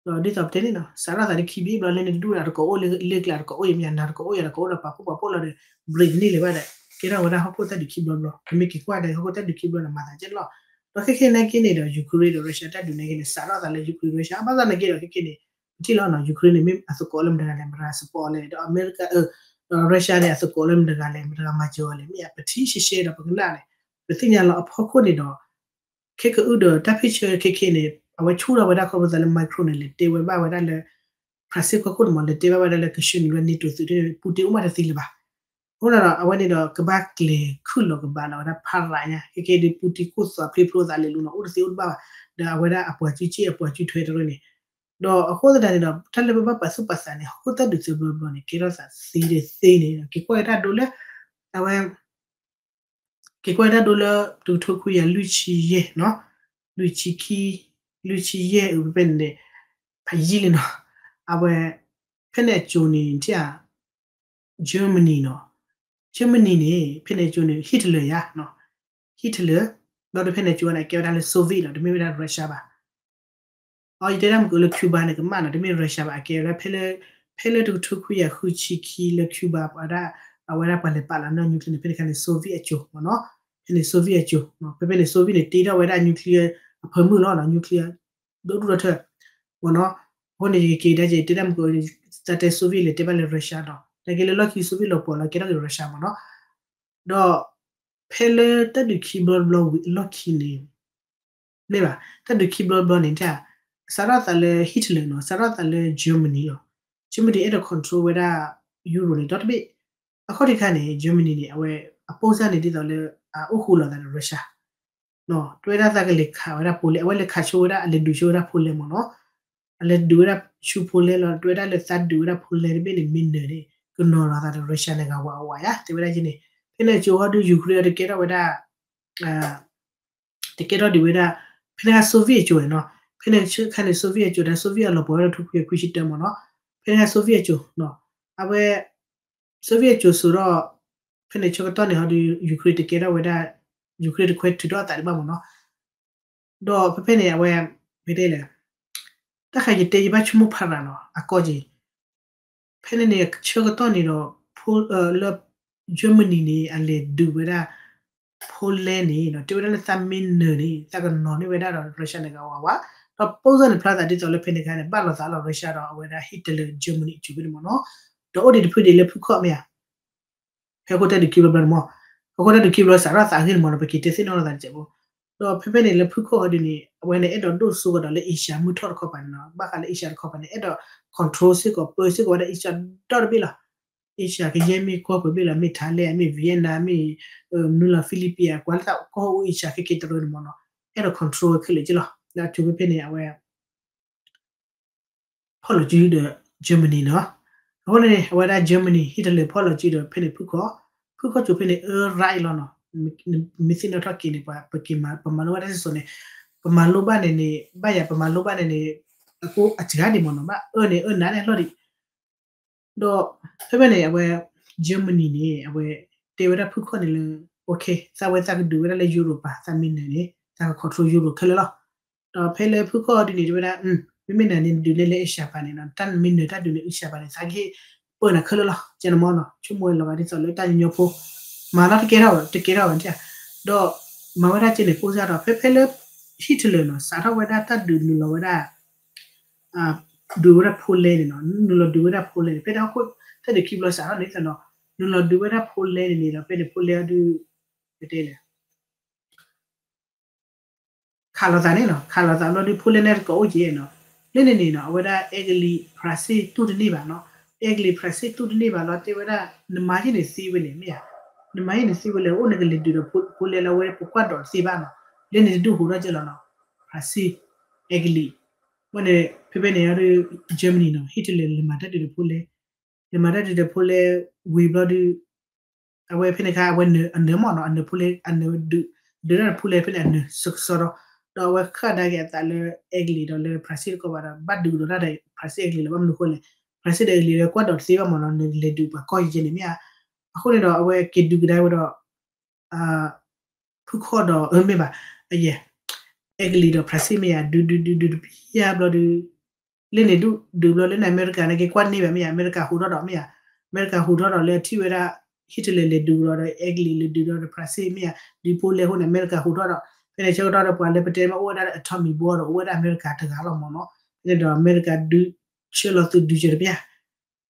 ဒီးဒ်သိးပတဲန့ၣ်နီၤ စးထီၣ်သးလၢခံဘ့ၣ်ဘျီလၢန့ၣ် တဒူၣ်ဒီးတကိးအိၣ်လၢကျါ တကိးအိၣ်ယမ့ၢ်နၤ တကိးအိၣ်ယၤ တကိးအိၣ်ဒီးပာ်ဖှိၣ်ပာ်ဖှိၣ်လီၤဒီး break န့ၢ်လၢၤဘၣ်ဒီး ကဲထီၣ်ဝဲဒၣ်ဟီၣ်ခိၣ်တၢ်ဒုးခံဘျီတဘျီ ပမ့ၢ်က့ၤကွၢ်ဒီး ဟီၣ်ခိၣ်တၢ်ဒုးခံဘျီန့ၣ် မၤသးကဲလီၤ. ဒီးခဲခဲနာ်က့န့ၣ်ဒီး Ukraine ဒီး Russia တၢ်ဒုးနာ်က့န့ၣ် စးထီၣ်သးလၢ Ukraine Russia ဘၣ်ဆၣ်နာ်က့ဒီးခဲခဲန့ၣ် ပထံၣ်လီၤနီၤ Ukraine န့ၣ် မ့ၢ်အသကိးလၢမတၤတဂၤလဲၣ် မတၤတဂၤ support လဲၣ် ဒီး America ဒီး Russia န့ၣ် အသကိးလၢမတၤတဂၤလဲၣ် မတၤတဂၤမၤစၢၤအီၤလဲၣ် မ့ၢ်ဧါ ပထံၣ်ရှဲရှဲဒီးပကနၣ်န့ၣ် ပသ့ၣ်ညါလီၤအဖီခိၣ်န့ၣ်ဒီး ခဲကအုၣ်ဒီးတၢ်ဖ့ၣ်ဆၢခဲခဲန့ၣ် အဝဲဆူၣ်ထီၣ်ဝဲဒၣ်ခီဖျိသးလၢ Macron န့ၣ် လဲၤတဲဝဲဘၣ်ဝဲဒၣ်လၢ France ကီၢ်ခိၣ်န့ၣ်မ့ၢ် လဲၤတဲဘၣ်ဝဲဒၣ်လၢကဆှၢန့ၢ်ဝဲ NATO သုး Putin အိၣ်မးတသ့လၢၤဘၣ်. အဃိဒီး အဝဲန့ၣ်ဒီး ကဘၣ်ကျဲၤခုၣ်လီၤကဘၣ်လီၤဝဲဒၣ်ဖးရးညါ ခဲခဲဒုး Putin ခိၣ်သွးဖျ့ဖျိသးလဲၤလိၤနီၤ အိၣ်တသ့အိၣ်တဘၣ်ဘၣ် ဒီးအဝဲဒၣ်အပှၤစုစ့ၣ်အပှၤစုထွဲတရၢန့ၣ် ဒီးအဃိသတးန့ၣ်ဒီး တၢ်လၢပဘၣ်ပာ်သူၣ်ပာ်သးန့ၣ် ဟီၣ်ခိၣ်တၢ်ဒုးသၢဘျီဘျီန့ၣ် ကဲထီၣ်သးသ့ဒီးသ့န့ၣ် က့ၤကွၢ်က့ၤတၢ်ဒိလၢ အဝဲ က့ၤကွၢ်က့ၤတၢ်ဒိလၢ တကထိခွံကယၤလွံၢ်ဆံယဲၢ်နီၤ လွံၢ်ဆံခံ လွံၢ်ဆံယဲၢ်အဖဲန့ၣ်န့ၣ် ဖးယံာ်လံနီၤ အဝဲ ဖဲန့ၣ်အစိၤန့ၣ် ထံၣ်ဧါ Germany နီၤ Germany န့ၣ် ဖဲန့ၣ်အစိၤန့ၣ် Hitler ယါ Hitler ဘျီဒီးဖဲန့ၣ်အစိၤန့ၣ် အကဲဝဲဒၣ်လၢ Soviet နီၤ တမ့ၢ်ဝဲဒၣ် Russia ဘၣ် အီ ယတဲဒၣ်မ့ၢ်ကလၢ Cuba န့ၣ် ကမၣ်နီၤ တမ့ၢ် Russia ဘၣ် အကဲဝဲဒၣ် ဖဲလၢတကထိခွံကယၤဃုဆံခံလၢ Cuba ပှၤဒၣ် အဝဲဒၣ်ပှၤလဲၤပာ်လီၤနီၢ် nuclear န့ၣ် ဖဲန့ၣ်ခါန့ၣ် Soviet အစိၤမ့ၢ်နီၤ ဖဲန့ၣ် Soviet အစိၤ ဖဲဖဲန့ၣ် Soviet န့ၣ် တ့ထီၣ်ဝဲဒၣ် nuclear အဖၢမုၢ်လီၤနီၤ nuclear ဒိၣ်ဒိၣ်ထီၣ်ထီၣ် မ့ၢ်နီၤ အဃိန့ၣ် ယကက့ၤဒၣ်က့ၤ တဲဒၣ်မ့ၢ်ကလၢ တၢ်တဲ Soviet လဲၤတဲဘၣ်လၢ Russia နီၤ နာ်က့လၢလီၢ်ခံ Soviet လီၤပှီၢ်လီၤ ကဲထီၣ်က့ၤ Russia မ့ၢ်နီၤ ဒီး ဖဲလၢတၢ်ဒုးခံဘျီတဘျီဝံၤအလီၢ်ခံန့ၣ် မ့ၢ်ဘၣ် တၢ်ဒုးခံဘျီဘျီန့ၣ် စးထီၣ်သးလၢ Hitler နီၤ စးထီၣ်သးလၢ Germany လီၤ. Germany အဲၣ်ဒိး control ဝဲဒၣ် Europe န့ၣ် ဒီတဘ့ၣ် အခီၣ်ထံးခါန့ၣ် Germany န့ၣ် အဝဲ အပိၢ်စၢ်န့ၣ် ဒ်သိးလၢ အအိၣ်ဃူလိာ်သးဒီး Russia တဲဝဲဒၣ်သးကလဲၤခးဝဲဒၣ် Poland အဝဲလဲၤခးဆိဝဲဒၣ် အလဲၤဒုးဆိဝဲဒၣ် Poland မ့ၢ်နီၤ အလဲၤဒုးဝဲဒၣ်ဆူ Poland လီၤ. တဲဝဲဒၣ်လၢသးဒုးဝဲဒၣ် Poland တဘ့ၣ်န့ၣ် မ့ၢ်နၢၤန့ၣ် ကနီၤလီၤသးဒီး Russia န့ၣ်ဂၤဝးဝးယါ တဲဝဲဒၣ်က့န့ၣ် ဖဲန့ၣ်အကၠိဟီဒုး Ukraine အတကဲထီၣ်ဝဲဒၣ် တကဲထီၣ်ဒံးဝဲဒၣ် ဖဲန့ၣ်ခါ Soviet အကၠိန့ၣ်နီၤ ဖဲန့ၣ်ခါန့ၣ် Soviet အကၠိ တၢ် Soviet အလီၤပှီၢ်ဝဲဒၣ် တကယၤခွံဆံတၢမ့ၢ်နီၤ ဖဲန့ၣ်ခါ Soviet အကၠိ အဝဲ Soviet အကၠိစိၤဒီး ဖဲန့ၣ်ဆၢကတီၢ်န့ၣ်ဟီဒုး Ukraine တကဲထီၣ်ဝဲဒၣ် Ukraine တခွဲထုးထီၣ်အသးဒံးဘၣ်မ့ၢ်နီၤ ဒီးဖဲဖဲန့ၣ် အဝဲ မ့ၢ်တဲလဲၣ် တၢ်ဃးယတဲယဘၣ်ဆိကမိၣ်ဖးရၤနီၤ အကီၢ်က့ ဖဲန့ၣ်န့ၣ် ဆၢကတီၢ်န့ၣ်ဒီး လၢ Germany န့ၣ် အလဲၤဒုးဝဲဒၣ် Poland န့ၣ် တဲဝဲဒၣ်လၢသးမ့ၢ်နၢၤန့ၣ် သးကနီၤန့ၢ်ဝဲဒၣ်ဒီး Russia န့ၣ်ဂၤဝးဝး ဒီးပိၢ်စၢ်န့ၣ်ဖျါသးဒ်သိးလၢဖဲန့ၣ်ခါန့ၣ် ဘၣ်လိာ်သးလီၤ Russia ဒီးအဝဲဒၣ် Hitler Germany အကၠိဖဲန့ၣ်မ့ၢ်နီၤ ဒီးအိၣ်ဒံးတဖုဒံးလၢဖုခီၣ်မ့ၢ်ဧါ ဖဲအဃိတၢ်ဒုးခံဘျီဘျီန့ၣ်မ့ၢ် အဃိတၢ်ဒုးခံဘျီစးထီၣ်သးအဂ့ၢ်န့ၣ်မ့ၢ်နီၤ ပက့ၤတဲသ့ၣ်နီၣ်လိာ်သးတစဲးဖိ ဒီးဖဲဖဲန့ၣ်လၢဖုခီၣ်ဟီဒုးန့ၣ် အဝဲန့ၣ်အဲၣ်ဒိးဒိၣ်စိကီးဒီးလၢ Asia မုၢ်ထီၣ်တခီပၤန့ၣ်နီၤ ဘၣ်ဃးလၢ Asia တခီပၤန့ၣ် အဲၣ်ဒိး control စ့ၢ်ကီး ပၢစ့ၢ်ကီးဝဲဒၣ် Asia ဒီတဘ့ၣ်လီၤ Asia ကယဲၢ်မ့ၢ်ကီၢ်ပှဲၤဘ့ၣ်လီၤ မ့ၢ် Thailand မ့ၢ် Vietnam မ့ၢ် မနုၤလီၤ Philippines ကွၢ်လၢသးကီၢ်အိၣ် Asia ခဲက့ၤတရၢန့ၣ်မ့ၢ်နီၤ အဲၣ်ဒိး control ဝဲခဲလၢာ်က့လီၤ လၢအကၠိဖဲဖဲန့ၣ် အဝဲ ဖီၣ်လိာ်စုဒီး Germany နီၤ အဃိန့ၣ် အဝဲဒၣ် Germany Hitler ဖီၣ်လိာ်စုဒီးဖဲန့ၣ်ဖုခီၣ် ဖုခီၣ်ကၠိဖဲန့ၣ် အၢရၣ်အံၤလီၤနီၤ မ့ၢ်သ့ၣ်နီၣ်ထီၣ်က့ၤန့ၣ် ပမၤလိဘၣ်တၢ်စံၣ်စိၤန့ၣ် ပမၤလိဘၣ်န့ၣ်န့ၣ် ဘၣ်ယၤပမၤလိဘၣ်န့ၣ်န့ၣ် အကိအစှၤဒံးမ့ၢ်နီၤ ဘၣ်အၢန့ၣ်အၢနးန့ၣ်လီၤဒံး ဒီးဖဲဖဲန့ၣ် အဝဲ Germany န့ၣ် အဝဲတဲဝဲဒၣ်ဖုခီၣ်န့ၣ်လၢ okay သးဝဲသးကဒုးဝဲဒၣ်လၢ Europe ပၤ သးမ့ၢ်နၢၤန့ၣ် သးက control Europe ခဲလၢာ်လီၤ ဒီးဖဲလၢဖုခီၣ်ဒုးန့ၣ် တဲဝဲဒၣ် မ့မ့ၢ်နၤန့ၣ် နဒုးနဲၣ်လၢ Asia ပၤန့ၣ်နီၤ တၢ်မ့ၢ်နၢၤတၢ်ဒုးလၢ Asia ပၤန့ၣ် သးကဟ့ၣ်ပၢနၤခဲလၢာ်လီၤ ကဲန့ၣ်မ့ၢ်နီၤ ဆိကမိၣ်ဝဲလီၤဂာ်ဒ်သိးလၢတၢ်ညီညီဖိ မၤလီၤတကဲထီၣ် တကဲထီၣ်ဝဲ ဒီးမၤဝဲဒၣ်ကဲန့ၣ် ပိၢ်စၢ်ဒီး ဖဲဖဲလၢ Hitler နီၤ စးထီၣ်ဝဲဒၣ်တၢ်ဒုးနုာ်လီၤဝဲဒၣ် ဒုးဝဲဒၣ် Poland န့ၣ်နီၤ နုာ်လီၤဒုးဝဲဒၣ် Poland န့ၣ် ဖဲတၢ်ဟီၣ်ခိၣ်တၢ်ဒုးခံဘျီစးထီၣ်န့ၣ်နီၤ နုာ်လီၤဒုးဝဲဒၣ် Poland န့ၣ်န့ၣ်ဒီး ဖဲန့ၣ် Poland အဒုး ပတဲလဲၣ် ခးလိာ်သးန့ၣ်နီၤ ခးလိာ်သးဘျီဒုး Poland န့ၣ်တကိးအိၣ်က့ၤနီၤ လၢန့ၣ်န့ၣ်နီၤ အဝဲဒၣ် အဲကလံး ဖရၣ်စ့ၣ်တူၢ်တန့ၢ်ဘၣ်နီၤ အဲကလံး ဖရၣ်စ့ၣ်တူၢ်တန့ၢ်ဘၣ်လီၤ တဲဝဲဒၣ် နမၤယဲၢ်န့ၣ်သ့ဝဲလဲၣ် မ့ၢ်ဧါ နမၤယဲၢ်န့ၣ်သ့ဝဲလဲၣ် အိၣ်နကလဲၤဒုးဒီး Poland လၢအဝဲပကွၢ်ဒိးတသ့ဘၣ်နီၤ လၢန့ၣ်တဒူၣ်ဟူးထီၣ်ကဲလီၤနီၤ ဖရၣ်စ့ၣ် အဲကလံး ဝဲန့ၣ် ဖဲဖဲန့ၣ် Germany နီၤ Hitler လဲၤမၤတၢ်ဒုးဒီး Poland လဲၤမၤတၢ်ဒုးဒီး Poland ဝံၤဘျီဒုး အဝဲဖဲန့ၣ်ခါ အဝဲနၢၤ အနၢၤမ့ၢ်နီၤ အနၢၤ Poland အနၢၤဒုး ဒုးတၢ်ဒီး Poland ဖဲန့ၣ် အနၢၤစကစီဒီး ဒီးအဝဲဃၣ်ဒါက့ၤအသးလၢ အဲကလံးဒီးလၢ ဖရၣ်စ့ၣ်တကီၢ်ဘၣ်ဒီး ဘၣ်ဒုးကဒီးတၢ်ဒီး ဖရၣ်စ့ၣ်အဲကလံးလီၤ ဘၣ်မနုၤအဃိလဲၣ် ဖရၣ်စ့ၣ်ဒီးအဲကလံးလၢကွၢ်ဒိးတသ့ဘၣ်မ့ၢ်နီၤ နလဲၤဒုးပှၤကီၢ်ယဲၢ်န့ၣ်မ့ၢ်ဧါ အဃိန့ၣ်ဒီး အဝဲက့ၤဒုးကဒါဝဲဒီး ဖုခီၣ်ဒီး အမ့ၢ်ဘၣ် အယဲၢ် အဲကလံးဒီး ဖရၣ်စ့ၣ်မ့ၢ်ဧါ ဒုးဒုးဒုးဒုးတပျံၤယါဘျီဒုး လၢန့ၣ်ဒုးဒုးဘျီလၢန့ၣ် အမဲရကၤန့ၣ် က့ၤကွၢ်န့ၢ်ဘၣ်မ့ၢ်ဧါ အမဲရကၤဟူးထီၣ်ဒီးမ့ၢ်ဧါ အမဲရကၤဟူးထီၣ်ဒီးလၢထံၣ်ဝဲဒၣ် Hitler လဲၤဒုးကဒီးဒီး အဲကလံးလဲၤဒုးကဒီးဒီး ဖရၣ်စ့ၣ်မ့ၢ်ဧါ ဒုး Poland အဃိန့ၣ် အမဲရကၤဟူးထီၣ်ဒီး ဖဲန့ၣ်ဆၢကတီၢ်ဒီးပှၤလၢပတဲမ့ၢ် အိၣ်ဝဲဒၣ်လၢ atomic bomb ဒီး အိၣ်ဝဲဒၣ်အမဲရကၤတဂၤလီၤမ့ၢ်နီၤ ဖဲန့ၣ်ဒီးအမဲရကၤဒုးဆၢလီၤသုးဒုးစၢၤတပျၢ်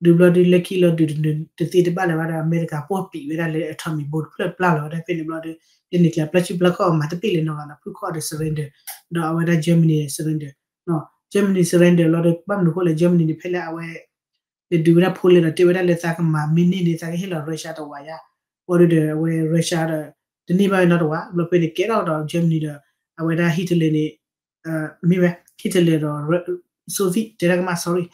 ဒုးဘျီဒုးလၢခံလီၤဒုးတသ့တဘၣ်လၢၤဘၣ်ဒီး အမဲရကၤပီၢ်ပံာ်ဝဲဒၣ်လၢ atomic bomb တဖျၢၣ်ပျၢ်လီၤဝဲဒၣ်ဖဲန့ၣ်ဘျီဒီး လၢန့ၣ်ကျါပျၢ်စုပျၢ်ခီၣ်မၤတပ့ၢ်လၢၤနီတဂၤလီၤ ဖုခီၣ်ဒီး surrender ဒီးအဝဲဒၣ် Germany surrender နီၤ Germany surrender လီၤဒီး ဘၣ်မနုၤအဃိလဲၣ် Germany န့ၣ် ဖဲလၢအဝဲ လဲၤဒုးဝဲဒၣ် Poland ဒီး တဲဝဲဒၣ်လၢသးကမၤမ့ၢ်န့ၢ်န့ၣ် သးကဟ့ၣ်လီၤ Russia တဝာ်ယါ ဘျီဒုးဒီး အဝဲ Russia ဒီး တန့ၢ်ဘၣ်ဝဲနီတဝာ် ဘျီဖဲန့ၣ်ကဲထီၣ်ဒီး Germany ဒီး အဝဲဒၣ် Hitler န့ၣ် မ့ၢ်ဝဲ Hitler ဒီး Soviet တဲဒၣ်ကမၣ် sorry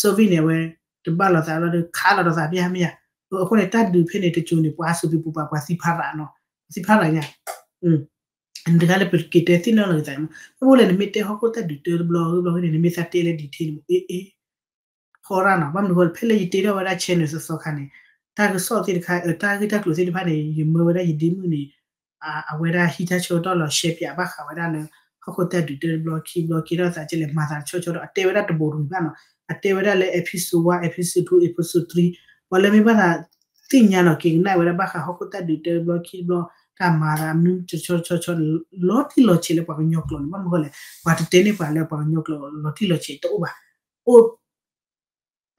Soviet န့ၣ် အဝဲ တဘၣ်လိာ်သးဘျီဒီး ခးလိာ်ဒီးသးပျၢ်မ့ၢ်ဧါ အဃိန့ၣ် တၢ်ဒုးဖဲန့ၣ်တစိၤန့ၣ် ပှၤစူးပံးပူၤပှၤ ပှၤသံဖးရးနီၤ ပှၤသံဖးရးညါ တခါလၢပက့ၤတဲသ့ၣ်နီၣ်လီၤက့ၤသးန့ၣ်မ့ၢ် ဘၣ်ဘၣ်လဲၣ် နမ့ၢ်တဲဟီၣ်ခိၣ်တၢ်ဒုးတၢတဘျီဂ့ၢ်ဘျီဂ့ၢ်န့ၣ် နမ့ၢ်သးတဲလၢ detail န့ၣ်မ့ၢ် အ့ အ့ ဖီရၣ်နီၤ ဘၣ်မနုၤဃိ ဖဲလၢယတဲထီၣ်ဝဲဒၣ် channel သီသီခါန့ၣ် တၢ်ကစီၣ်သ့ၣ်တခါ တၢ်ဂ့ၢ်တၢ်ကျိၤသ့ၣ်တဖၣ်န့ၣ် ယမၢဝဲဒၣ်ယဒ့မုၣ်န့ၣ် အဝဲဒၣ်ဟံးတၢ်ဆၢကတီၢ်လီၤ ရှဲပၠးဘၣ်ဃးဝဲဒၣ်လၢ ဟီၣ်ခိၣ်တၢ်ဒုးတၢတဘျီခံဘျီက့ၤထီၣ်သးကဲလဲၣ် မၤသးတဆီဆီဒီး အတဲဝဲဒၣ်တဘူးတဘူးဘၣ်နီၤ အတဲဝဲဒၣ်လၢ episode one episode two episode three ပှၤလၢမ့ၢ်ဘၣ်သး သ့ၣ်ညါနီၤ က့ၤကနၣ်ဝဲဒၣ်ဘၣ်ဃးဟီၣ်ခိၣ်တၢ်ဒုးတၢတဘျီခံဘျီ တၢ်မၤသးမနုၤတဆီဆီဆီန့ၣ် လီၤတံၢ်လီၤဆဲးလၢပှၤကညီကျိာ်န့ၣ် ဘၣ်မနုၤဃိလဲၣ် ပှၤတတဲန့ၢ်ပှၤလၢပှၤကညီကျိာ်လီၤတံၢ်လီၤဆဲးတအိၣ်ဘၣ် အိၣ်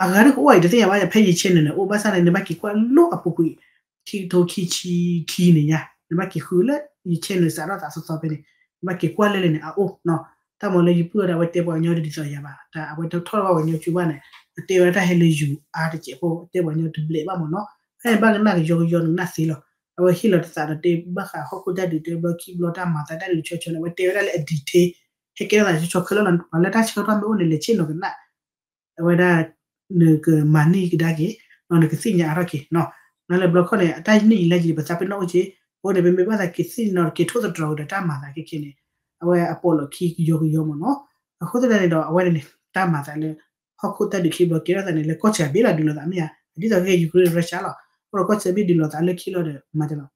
အဂၤဒ်ကအိၣ်အံၤတသ့ၣ်ညါဘၣ် ဖဲယ channel န့ၣ် အိၣ်ဘၣ်ဆၣ်န့ၣ် နဘၣ်က့ၤကွၢ်လိၣ်အပူၤကွံာ် ခံကထိခံဆံခံန့ၣ်ညါ နဘၣ်က့ၤဃုလၢယ channel စးထီၣ်သးသီသီဖဲန့ၣ် ဘၣ်က့ၤကွၢ်လၢလဲၣ်န့ၣ် အအိၣ်နီၤ, တၢ်မၤလၢယပုၢ်ဝဲဒၣ် အဝဲတဲပှၤကညီဒ်သိးယၤဘၣ်, တၢ်အဝဲတထီၣ်ဘၣ်ပှၤကညီကၠိဘၣ်န့ၣ် အတဲဝဲဒၣ်တၢ်ဟဲလၢယိၤအါတကဲးဖိ တဲပှၤကညီတဘျဲးဘၣ်မ့ၢ်နီၤ, ဖဲန့ၣ်ဘၣ်ကနၣ်ကယီကယီနကနၣ်သ့လီၤ, အဝဲဟ့ၣ်လီၤတသးဒီးတဲဘၣ်ဃးဟီၣ်ခိၣ်တၢ်ဒုး တဲဘျီခံဘျီတၢ်မၤသးတၢ်ဒုးတဆီဆီန့ၣ် အဝဲတဲဝဲဒၣ်လၢအ detail ဟဲကဲထီၣ်သးဆီဆီခဲလၢာ်လီၤ, ပှၤလၢတၢ်ဆၢကတီၢ်မ့ၢ်အိၣ်န့ၣ် လဲၤဆ့ၣ်နီၤကနၣ် အဝဲဒၣ် နကမၤန့ၢ်ကဒါက့ၤ, နကသ့ၣ်ညါအါထီၣ်က့ၤနီၤ, နလၢဘျီခီန့ၣ် အတၢ်န့ၢ်ယံၤလၢယံၤ ပသးပ့ၤနီၣ်အိၣ်က့ၤ, အဃိန့ၣ် ပမ့ၢ်ဘၣ်သးက့ၤသ့ၣ်နီၤ က့ၤထိၣ်သတြီၤက့ၤဒီးတၢ်မၤသးခဲခဲန့ၣ်, အဝဲအပိာ်လီၤခံကယီကယီမ့ၢ်နီၤ, အဃိသတးန့ၣ်ဒီး အဝဲန့ၣ်န့ၣ် တၢ်မၤသးလၢ ဟီၣ်ခိၣ်တၢ်ဒုးခံဘျီကဲထီၣ်သးန့ၣ် လၢကီၢ်ဆၣ်ဘ့ၣ်လီၤဒုးလိာ်သးမ့ၢ်ဧါ, ဒ်သိးက့ Ukraine Russia လီၤ, အဃိဒီးကီၢ်ဆၣ်ဘ့ၣ်ဒုးလိာ်သးလၢခံလီၤဒီး မၤတလီၤ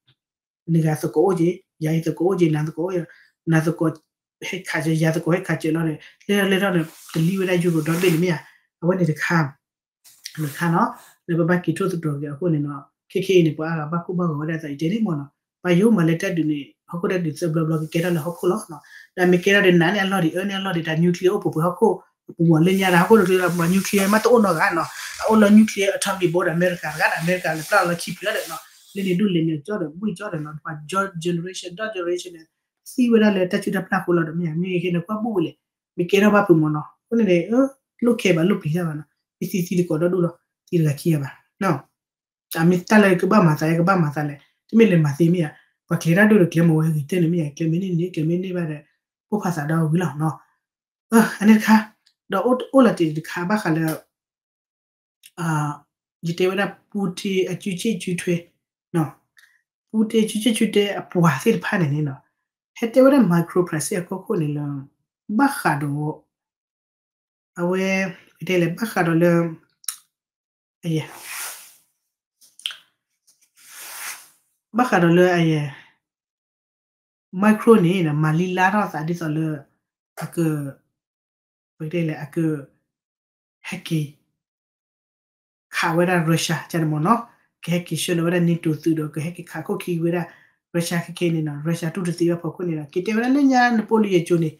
နဂၤသကိးအိၣ်က့ၤ, ယၤအံၤသကိးအိၣ်က့ၤ, နၤသကိးအိၣ်, နၤသကိး ဟဲခးက့ၤ ယၤသကိးဟဲခးက့ၤလီၤဒီး လဲၤထီၣ်လဲၤထီၣ်န့ၣ် တလံဝဲဒၣ်ယူရိၤဒီဘ့ၣ်န့ၣ်မ့ၢ်ဧါ, အဝဲန့ၣ်တခါ တခါနီၤ, လၢပဘၣ်က့ၤထိၣ်သတြီၤက့ၤအဃိန့ၣ်နီၤ, ခဲခဲအံၤန့ၣ် ပှၤအါဂၤဘၣ်ကိၢ်ဘၣ်ဂီၤဝဲဒၣ်အသးအံၤတဲန့ၣ်မ့ၢ်နီၤ, ပှၤယိၤမၤလၢတၢ်ဒုးန့ၣ် ဟီၣ်ခိၣ်တၢ်ဒုးသၢဘျီဘျီကကဲထီၣ်လၢဟီၣ်ခိၣ်လီၤနီၤ, ဒီးမ့ၢ်ကဲထီၣ်ဒီးနးန့ၢ်အလီၢ်ဒံး အၢန့ၢ်အလီၢ်ဒံး တၢ် nuclear အိၣ်ပူၤပှဲၤဟီၣ်ခိၣ် အပူၤမ့ၢ်လၢညါဒီးဟီၣ်ခိၣ်တချုးလီၤ ပှၤ nuclear မ့ၢ်တအိၣ်နီတဂၤနီၤ, အအိၣ်လၢ nuclear atomic bomb ဒီးအမဲရကၤတဂၤဒီး အမဲရကၤလၢပျၢ်လီၤလၢခံဖျၢၣ်ဒီးနီၤ, လၢန့ၣ်ဒိၣ်လဲၣ်န့ၣ်ကၠီဒီးဘှ့ၣ်ကၠီဒီးနီၤ, ပှၤ generation ဒီ generation န့ၣ် သံဝဲဒၣ်လၢတၢ်စုတၢ်ပျၢ်အဃိလီၤဒီးမ့ၢ်ဧါ, မ့ၢ်ဂ့ၤခဲန့ၣ်ကွၢ်ဘူၣ်ဝဲလဲၣ်, မ့ၢ်ကဲထီၣ်ဘၣ်ဖုးမ့ၢ်နီၤ, အဃိန့ၣ်န့ၣ် လိၣ်ခဲဘၣ်လိၣ်ပျံၤတၢ်ဘၣ်နီၤ, မ့ၢ်သံသံတကိးဒီဒူၣ်လီၤ, သံတဂၤခံဂၤဘၣ် အမ့ၢ်တၢ်လၢကဘၣ်မၤသး ကဘၣ်မၤသးလဲၣ်, တမ့ၢ်လဲၤမၤသ့မ့ၢ်ဧါ, ပှၤကျဲၤတၢ်ဒိၣ်ဒီးကျဲၤမၤဝဲဂ့ၤတၢၢ်န့ၣ်မ့ၢ်ဧါ, ကျဲၤမ့ၢ်န့ၢ်န့ၣ် ကျဲၤမ့ၢ်န့ၢ်ဘၣ်ဒီး ပိၢ်ဖးသးဒီးဝံၤလီၤနီၤ, အန့ၣ်တခါ, ဒီးအိၣ်လီၤတံၢ်တခါဘၣ်ဃးလၢ ယတဲဝဲဒၣ် Putin အကၠူဆ့ၣ်ကၠူထွဲ, Putin အကၠူဆ့ၣ်ကၠူထွဲအပှၤသ့ၣ်တဖၣ်န့ၣ်န့ၣ်နီၤ, ဟဲတဲဝဲဒၣ် micro plastic အကီၢ်ခိၣ်န့ၣ်လၢ ဘၣ်ဃးဒီး အဝဲ ပတဲလဲၣ် ဘၣ်ဃးဒီးလၢ အယဲ ဘၣ်ဃးဒီးလၢအယဲ micro န့ၣ် မၤလံလါထီၣ်သးဒ်သိးလၢ အက ပတဲလဲၣ် အက ဟဲက့ၤ ခးဝဲဒၣ် Russia ကန့ၣ်မ့ၢ်နီၤ, ကဟဲက့ၤဆှၢလီၤဝဲဒၣ် NATO သုးဒီး ကဟဲက့ၤခးခိၣ်ခံဝဲဒၣ် Russia ခဲခဲန့ၣ်နီၤ, Russia တူၢ်တသ့ဘၣ်ဖီခိၣ်န့ၣ်ဒီး က့ၤတဲဝဲဒၣ်လၢညါ Napoleon အကၠိန့ၣ်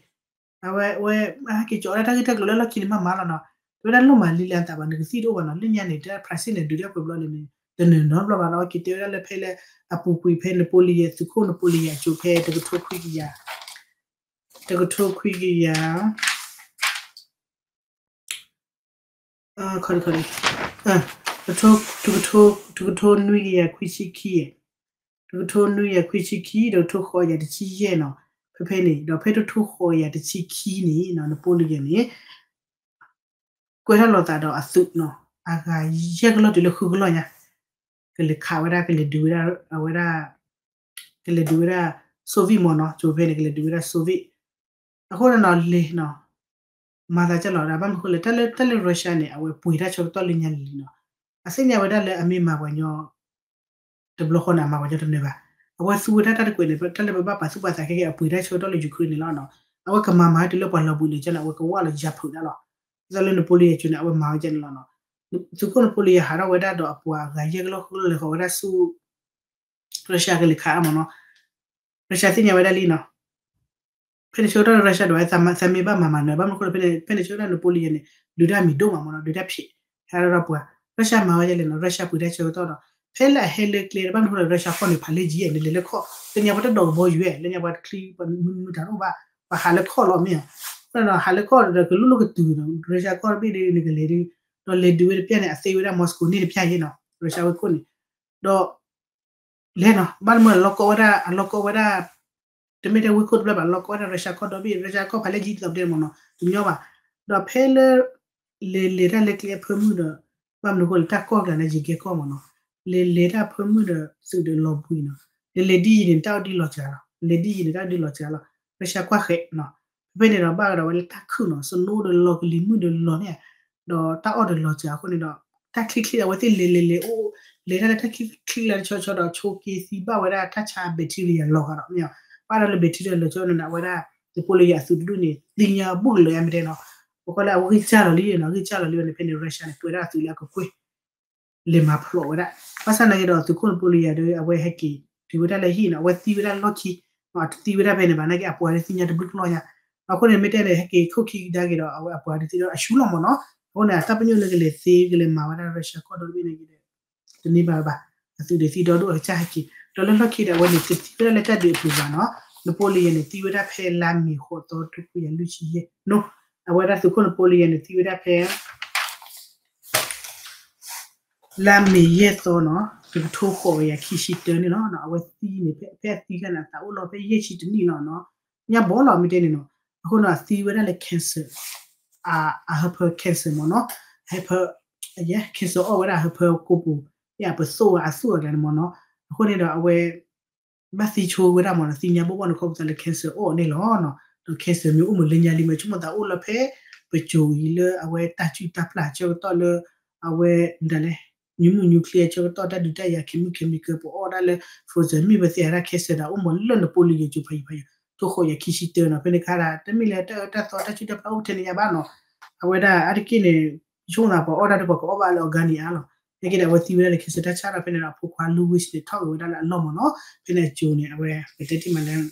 အဝဲ အဝဲ ဟဲက့ၤကၠီၤဝဲဒၣ်တၢ်ဂ့ၢ်တၢ်ကျိၤလၢလီၢ်ခံန့ၣ်မးမးလီၤနီၤ, တဲဝဲဒၣ်လိၣ်မးလံလၢအသးဘၣ် နကသံၣ်တအိၣ်ဘၣ်နီၤ, လၢညါန့ၣ် တၢ် Russia န့ၣ် ဒုးတၢ်ပှဲၤဘျီလဲၣ်န့ၣ် တနၢၤနီတဘျီဘၣ်နီၤ, က့ၤတဲဝဲဒၣ်လၢဖဲလၢ အပူၤကွံာ်ဖဲ Napoleon သုးခိၣ် Napoleon အကၠိဖဲ တကထိခွံကယၤ တကထိခွံကယၤ တကထိ တကထိနွံကယၤခွံဆံခံ, တကထိနွံကယၤခွံဆံခံ တကထိဃိးကယၤတဆံယဲၢ်နီၤ, ဖဲဖဲန့ၣ် ဒီးဖဲတကထိဃိးကယၤတဆံခံန့ၣ်နီၤ Napoleon န့ၣ် ကွဲထီၣ်လိာ်သးဒီးအသုးနီၤ, အဂၤယဲၢ်ကလီၢ်တုၤလၢဃုကလီၢ်ညါ, ကလဲၤခးဝဲဒၣ် ကလဲၤဒုးဝဲဒၣ် အဝဲဒၣ် ကလဲၤဒုးဝဲဒၣ် Soviet မ့ၢ်နီၤ, ကၠိဖဲန့ၣ် ကလဲၤဒုးဝဲဒၣ် Soviet, အဃိန့ၣ်နီၤ လဲၤနီၤ မၤသးကလီၤဒၣ် ဘၣ်မနုၤအဃိလဲၣ် တၢ်လၢ တၢ်လၢ Russia န့ၣ် အဝဲပှ့ၤတၢ်ဆၢကတီၢ်လၢညါလံလံနီၤ, အသ့ၣ်ညါဝဲဒၣ်လၢအမ့ၢ်မၤပှၤကညီ တဘျီဃီန့ၣ် အမၤပှၤကညီတနၢၤဘၣ်, အဝဲသူဝဲဒၣ်တၢ်တကွဲးန့ၣ် တၢ်လၢပဘၣ်ပာ်သူၣ်ပာ်သးခဲကဲ အပှ့ၤတၢ်ဆၢကတီၢ်လၢ Ukraine န့ၣ်လီၤနီၤ, အဝဲကမၤမၤတုၤလၢပှၤလီၤဘှံးလၢာ်ကၠီန့ၣ် အဝဲကဝၢ်လီၤယၤဖုးဒၣ်လီၤ, ဒ်သိးလၢ Napoleon ကၠိန့ၣ် အဝဲမၤဝဲကန့ၣ်လီၤနီၤ, သုးခိၣ် Napoleon ဟးထီၣ်ဝဲဒၣ်ဒီးအပှၤအဂၤယဲၢ်ကလီၢ်ဃုကလီၢ်လဲၤဃီၤဝဲဒၣ်ဆူ Russia ကလဲၤခးအါမ့ၢ်နီၤ, Russia သ့ၣ်ညါဝဲဒၣ်လံနီၤ, ဖဲန့ၣ်ဆၢကတီၢ် Russia ဒီးဝဲသးမ့ၢ်ဘၣ်မၤမၤနၢၤ ဘၣ်မနုၤအဃိလဲၣ် ဖဲန့ၣ်ဆၢကတီၢ် Napoleon န့ၣ် ဒုးတၢ်မံၤဒိၣ်မးမ့ၢ်နီၤ ဒုးတၢ်ဖျဲး ဟဲထီၣ်ဒီးပှၤ Russia မၤဝဲဒ်လဲၣ်နီၤ Russia ပှ့ၤတၢ်ဆၢကတီၢ်ဒီး ဖဲလၢအဟဲလၢကျဲ ဘၣ်မနုၤအဃိလဲၣ် Russia ကီၢ်န့ၣ် ဖးလဲၢ်ယံၤ နလဲၤလၢခီၣ် လၢညါပှၤတဒိးကဘီယူၤ လၢညါပှၤတချံ ပှၤမုၢ်မုၢ်တၢ်တအိၣ်ဘၣ် ပှၤဟးလၢခီၣ်လီၤမ့ၢ်ဧါ, ဟးလၢခီၣ်ဒီးကလိၣ်လိၣ်ကတုၤနီၤ Russia ကီၢ်တဘ့ၣ်ဒီးနကလဲၤဒုး ဒီးလဲၤဒုးဝဲတပျၢ်န့ၣ် အသ့ဝဲဒၣ် Moscow န့ၣ်တပျၢ်ယဲနီၤ Russia ဝ့ၢ်ခိၣ်န့ၣ် ဒီး လဲၤနီၤ ဘၣ်တမုၢ်လီၤကီဝဲဒၣ် အလီၤကီဝဲဒၣ် တမ့ၢ်ထဲဝ့ၢ်ခိၣ်တဖျၢၣ်ဘၣ် လီၤကီဝဲဒၣ် Russia ကီၢ်ဒီဘ့ၣ် Russia ကီၢ်ဖးလဲၢ်ယံၤဒ်သိးပတဲမ့ၢ်နီၤ တညီဘၣ်, ဒီးဖဲလၢ လဲၤလဲၤတၢ်လၢကျဲအဖၢမုၢ်ဒီး ဘၣ်မနုၤအဃိလဲၣ် တၢ်ကီၢ်ကျါန့ၣ် ယံၤကဲကီၢ်မ့ၢ်နီၤ, လဲၤလဲၤတၢ်ဖၢမုၢ်ဒီး သုးဒီးလီၤဘှံးနီၤ, လဲၤလဲၤဒ်ယံၤန့ၣ် တၢ်အီၣ်ဒ်လီၤစှၤလီၤ လဲၤဒ်ယံၤန့ၣ် တၢ်အီၣ်ဒ်လီၤစှၤလီၤ Russia ကွၢ်ဃဲးနီၤ, ဖဲဖဲန့ၣ်ဒီး ဘၣ်ဒီးဝဲလၢတၢ်ခုၣ်နီၤ snow ဒီးလီၤကလံၤမုၢ်ဒီးလီၤန့ၣ် ဒီးတၢ်အီၣ်ဒီးလီၤစှၤအဃိန့ၣ်ဒီး တၢ်ချံချံအဝဲသ့ၣ်လဲၤလဲၤလဲၤအိၣ် လဲၤတၢ်လၢတၢ်ချံချံလၢတဆီဆီဒီး ဆိက့ၤသံဘၣ်ဝဲဒၣ်တၢ်ဆါ bacteria လီၤဂာ်ဒီးမ့ၢ်, ဘၣ်ဒီးလၢ bacteria လီၤဆီန့ၣ် အဝဲဒၣ် Napoleon အသုးတဒူၣ်န့ၣ် သ့ၣ်ညါဘူးကလၢၤယါမ့ၢ်တဲနီၤ, ပကွၢ်လၢအဝဲဂံၢ်စၢ်လီၤလံနီၤ ဂံၢ်စၢ်လီၤလံဝဲန့ၣ် ဖဲန့ၣ် Russia န့ၣ် ပှဲၤဒၣ်အသုးလၢအကကွဲၢ် လဲၤမၤဖျိးဝဲဒၣ်, ဘၣ်ဆၣ်နာ်က့ဒီး သုးခိၣ် Napoleon ဒီး အဝဲဟဲက့ၤတုၤဝဲဒၣ်လၢဟံၣ်နီၤ အဝဲသံဝဲဒၣ်လီၢ်ခံ, အတသံဝဲဒၣ်ဖဲန့ၣ်ဘၣ် နာ်က့အပှၤဒုးသ့ၣ်ညါတဘျုးကလီၢ်ညါ, အဃိန့ၣ် မ့ၢ်တဲန့ၣ် ဟဲက့ၤခိၣ်ခံကဒါက့ၤဒီး အဝဲအပှၤဒုးသ့ၣ်ညါအရှုံးလီၤမ့ၢ်နီၤ, အဃိန့ၣ် အတၢ်ပညိၣ်လၢကလဲၤသ့ကလဲၤမၤဝဲဒၣ် Russia ကီၢ်ဒီဘ့ၣ်နာ်က့ဒီး တန့ၢ်ဘၣ်ဘၣ်, အသုးဒုးသံဒီဒူၣ်အကစၢ်ဟဲက့ၤ, ဒီးလၢလီၢ်ခံဒီး အဝဲန့ၣ်တသံဝဲဒၣ်လၢတၢ်ဒုးအပူၤဘၣ်နီၤ, Napoleon န့ၣ် သံဝဲဒၣ်ဖဲလါမ့ၤ ဃိးသီ တကထိယဲၢ်ဆံယဲၢ်နီၤ. အဝဲဒၣ်သုးခိၣ် Napoleon န့ၣ် သံဝဲဒၣ်ဖဲ လါမ့ၤ ယဲၢ်သီနီၤ, တကထိဃိးကယၤခံဆံတၢန့ၣ်လီၤ. အဝဲသံန့ၣ် ဖဲအသံခါန့ၣ် အသးအိၣ်လီၤဖဲယဲၢ်ဆံတနံၣ်လီၤနီၤ. ညါဘီလီၤ မ့ၢ်တဲန့ၣ်နီၤ. အဃိန့ၣ် အသံဝဲဒၣ်လၢ cancer အဟၢဖၢ cancer မ့ၢ်နီၤ. အဟၢဖၢ cancer အီၣ်ဝဲဒၣ်အဟၢဖၢကိးပူၤ ယပသိၣ်ဝဲအသူၣ်အကျါန့ၣ်မ့ၢ်နီၤ. အဃိန့ၣ်ဒီးအဝဲ ဘၣ်သံဆိဝဲဒၣ်မ့ၢ်နီၤ, သံညါဘီဘီန့ၣ် ခီပသးလၢ cancer အီၣ်န့ၣ်လီၤ. ဒီး cancer မ့ၢ်အိၣ်မ့ၢ်လၢညါလံ မ့ၢ်ဆိကမိၣ်သးအိၣ်လီၤဖဲ ပစိၤအံၤလၢအဝဲတၢ်စုၣ်တၢ်ပျၢ်အဆၢကတီၢ်လၢ အဝဲ မတၤလဲၣ် ညမူညူချ့အဆၢကတီၢ် တၢ်ဒုးတၢ်ယၤ chemical chemical ပအီၣ်ဒၣ်လၢ frozen မ့ၢ်ပသ့ၣ်ညါဒၣ် cancer ဒၣ်အိၣ်မ့ၢ်လၢ Napoleon ယိၤဖးယံၤဖးယံၤ ထိၣ်ဃိးယၤခံဆံတၢနီၤ. ဖဲန့ၣ်ခါဒၣ် တမ့ၢ်လၢတၢ်အၢတၢ်သီတၢ်စုၣ်တၢ်ပျၢ်အိၣ်ထဲန့ၣ်ညါဘၣ်နီၤ. အဝဲဒၣ်အါတက့ၢ်န့ၣ် ဆိကမိၣ်သးပှၤအီၣ်ဒၣ်ဒီးပှၤကအီၣ်ဘၣ်လၢ organic အါလီၤ. နာ်က့ဒီး အဝဲသံဝဲဒၣ်လၢ cancer တၢ်ဆါဒီး ဖဲန့ၣ်ဒီးအဖိခွါ Louis န့ၣ် ထီၣ်က့ၤဝဲဒၣ်လၢအလီၢ်မ့ၢ်နီၤ. ဖဲန့ၣ်အစိၤန့ၣ် အဝဲ ပတဲတ့ၢ်မးလၢ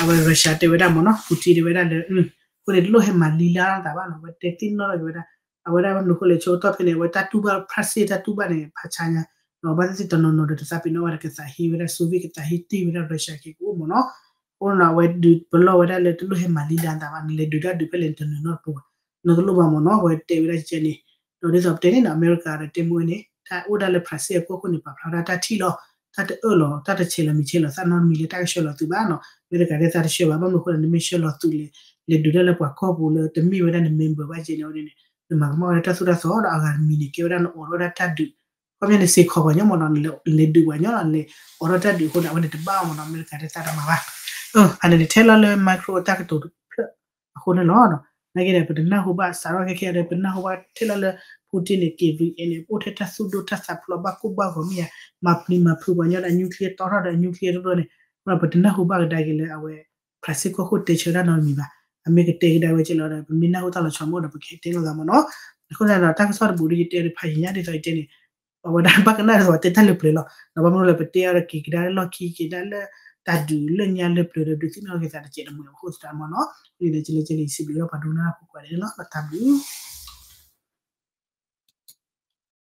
အဝဲ Russia တဲဝဲဒၣ်မ့ၢ်နီၤ, Putin တဲဝဲဒၣ်လၢ အဃိန့ၣ် တလိၣ်ဟဲမၤလံလၢသးဘၣ်နီၤ. အဝဲတဲသ့ၣ်နီၣ်ထီၣ်က့ၤဝဲဒၣ် အဝဲဒၣ်မနုၤအဃိလဲၣ် ဆၢကတီၢ်ဖဲန့ၣ် အဝဲတၢ်တူၢ်ဘၣ် France တၢ်တူၢ်ဘၣ်န့ၣ် ဖးဆါညါ ဒီးဘၣ်သ့ၣ်သ့ၣ်တနီၤနီၤဒီး တသးပ့ၤနီၣ်ဝဲဒီး ကသးဟ့ဝဲဒၣ် Soviet ကသးဟ့တ့ၢ်ဝဲဒၣ် Russia က့ၤကအိၣ်မ့ၢ်နီၤ. အဃိန့ၣ် အဝဲဒုးပလီၢ်ဝဲဒၣ်လၢ တလိၣ်ဟဲမၤလံလၢသးဘၣ်, နလဲၤဒုးတၢ်ဒုးဖဲလဲၣ် နတနုာ်နီတပူၤဘၣ်, နီတလိၣ်ဘၣ်မ့ၢ်နီၤ. အဝဲတဲဝဲဒၣ်ကဲန့ၣ် ဒီးဒ်သိးပတဲန့ၣ်နီၤ အမဲရကၤဒီးတဲမ့ၢ်ဝဲန့ၣ် တၢ်အိၣ်ဒၣ်လၢ France အကီၢ်ခိၣ်န့ၣ် ပာ်ဖျါဝဲဒၣ်တၢ်ထံၣ်လီၤ. တၢ်တအၢၣ်လီၤ တၢ်တဆဲးလီၤမံၤဆဲးလီၤသးနီတမံၤလၢတၢ်ကဆှၢလီၤသုးဘၣ်နီၤ. အမဲရကၤဒ်သးတဆှၢဘၣ်, ဘၣ်မနုၤအဃိလဲၣ် နမ့ၢ်ဆှၢလီၤသုးလဲၣ်, လဲၤဒုးတၢ်လၢပှၤကီၢ်ပူၤလၢတမ့ၢ်ဝဲဒၣ်န member ဘၣ်ကဲန့ၣ်ဝဲန့ၣ် နမၤကမၣ်ဝဲဒၣ်တၢ်သိၣ်တၢ်သီဒီး အဂၤတမံၤန့ၣ် ကဲဝဲဒၣ်နအိးထီၣ်ဝဲဒၣ်တၢ်ဒုး, ခီပညီနစ့းခီပှၤညီမ့ၢ်နီၤ, နလဲၤဒုးပှၤညီလီၤ, နလဲၤအိးထီၣ်တၢ်ဒုးအဃိန့ၣ် အဝဲန့ၣ်တဘၣ်အီၤမ့ၢ်နီၤ, အမဲရကၤဒ်သးတမၤဘၣ်. အန့ၣ်န့ၣ် ထဲလီၤလၢ Macron အတၢ်ကတိၤတဖျၢၣ်အဃိန့ၣ်လီၤ. နာ်က့ဒီး ပတနၢ်ဟူဘၣ် စးထီၣ်ခဲခဲဒီး ပနၢ်ဟူဘၣ်ထဲလီၤလၢ Putin န့ၣ် က့ၤ ဗီအဲၣ်န့ၣ် အိၣ်ထဲတၢ်သူၣ်ဒိၣ်တၢ်သးဖျိးဘၣ်ကိၢ်ဘၣ်ဂီၤမ့ၢ်ဧါ, မၤပျံၤမၤဖုးပှၤညီဒီး nuclear တီထီၣ်ဒီး nuclear တဘျီန့ၣ် ပတနၢ်ဟူဘၣ်ကဒါက့ၤလၢအဝဲ France ကီၢ်ခိၣ်တဲဆၢတၢ်နီတမံၤဘၣ်. အမ့ၢ်ကတဲကဒါဝဲကဲလီၤဒီး ပမ့ၢ်နၢ်ဟူတၢ်လီၤဆီမ့ၢ်အိၣ်ဒီး ပကဟဲတဲလိာ်သးမ့ၢ်နီၤ. အဃိသတးဒီး တၢ်ကစီၣ်တဘိးဒီး ယတဲဒီးဖးယံာ်ညါဒ်သိးယတဲန့ၣ် အဝဲဒၣ်ဘၣ်ကနၣ်ဒ်သိးတဲတၢ်လၢပျၢၤလီၤ. ဒီးဘၣ်မနုၤလၢပတဲအီၤဒီးက့ၤကဒါလၢလီၢ်ခံ က့ၤကဒါလၢတၢ်ဒုးလၢညါလၢပျၢၤဒီး ဒုးသ့ၣ်နီၣ်က့ၤသးတကဲးတမှဲၤအဃိသတးမ့ၢ်နီၤ. အဃိန့ၣ်ဒီး ကလဲၤကလဲၤ ယစံးဘျုးဒီးပှၤဒိကနၣ်တၢ်ဖိကိးဂၤဒဲးန့ၣ်လီၤ. တၢ်ဘျုး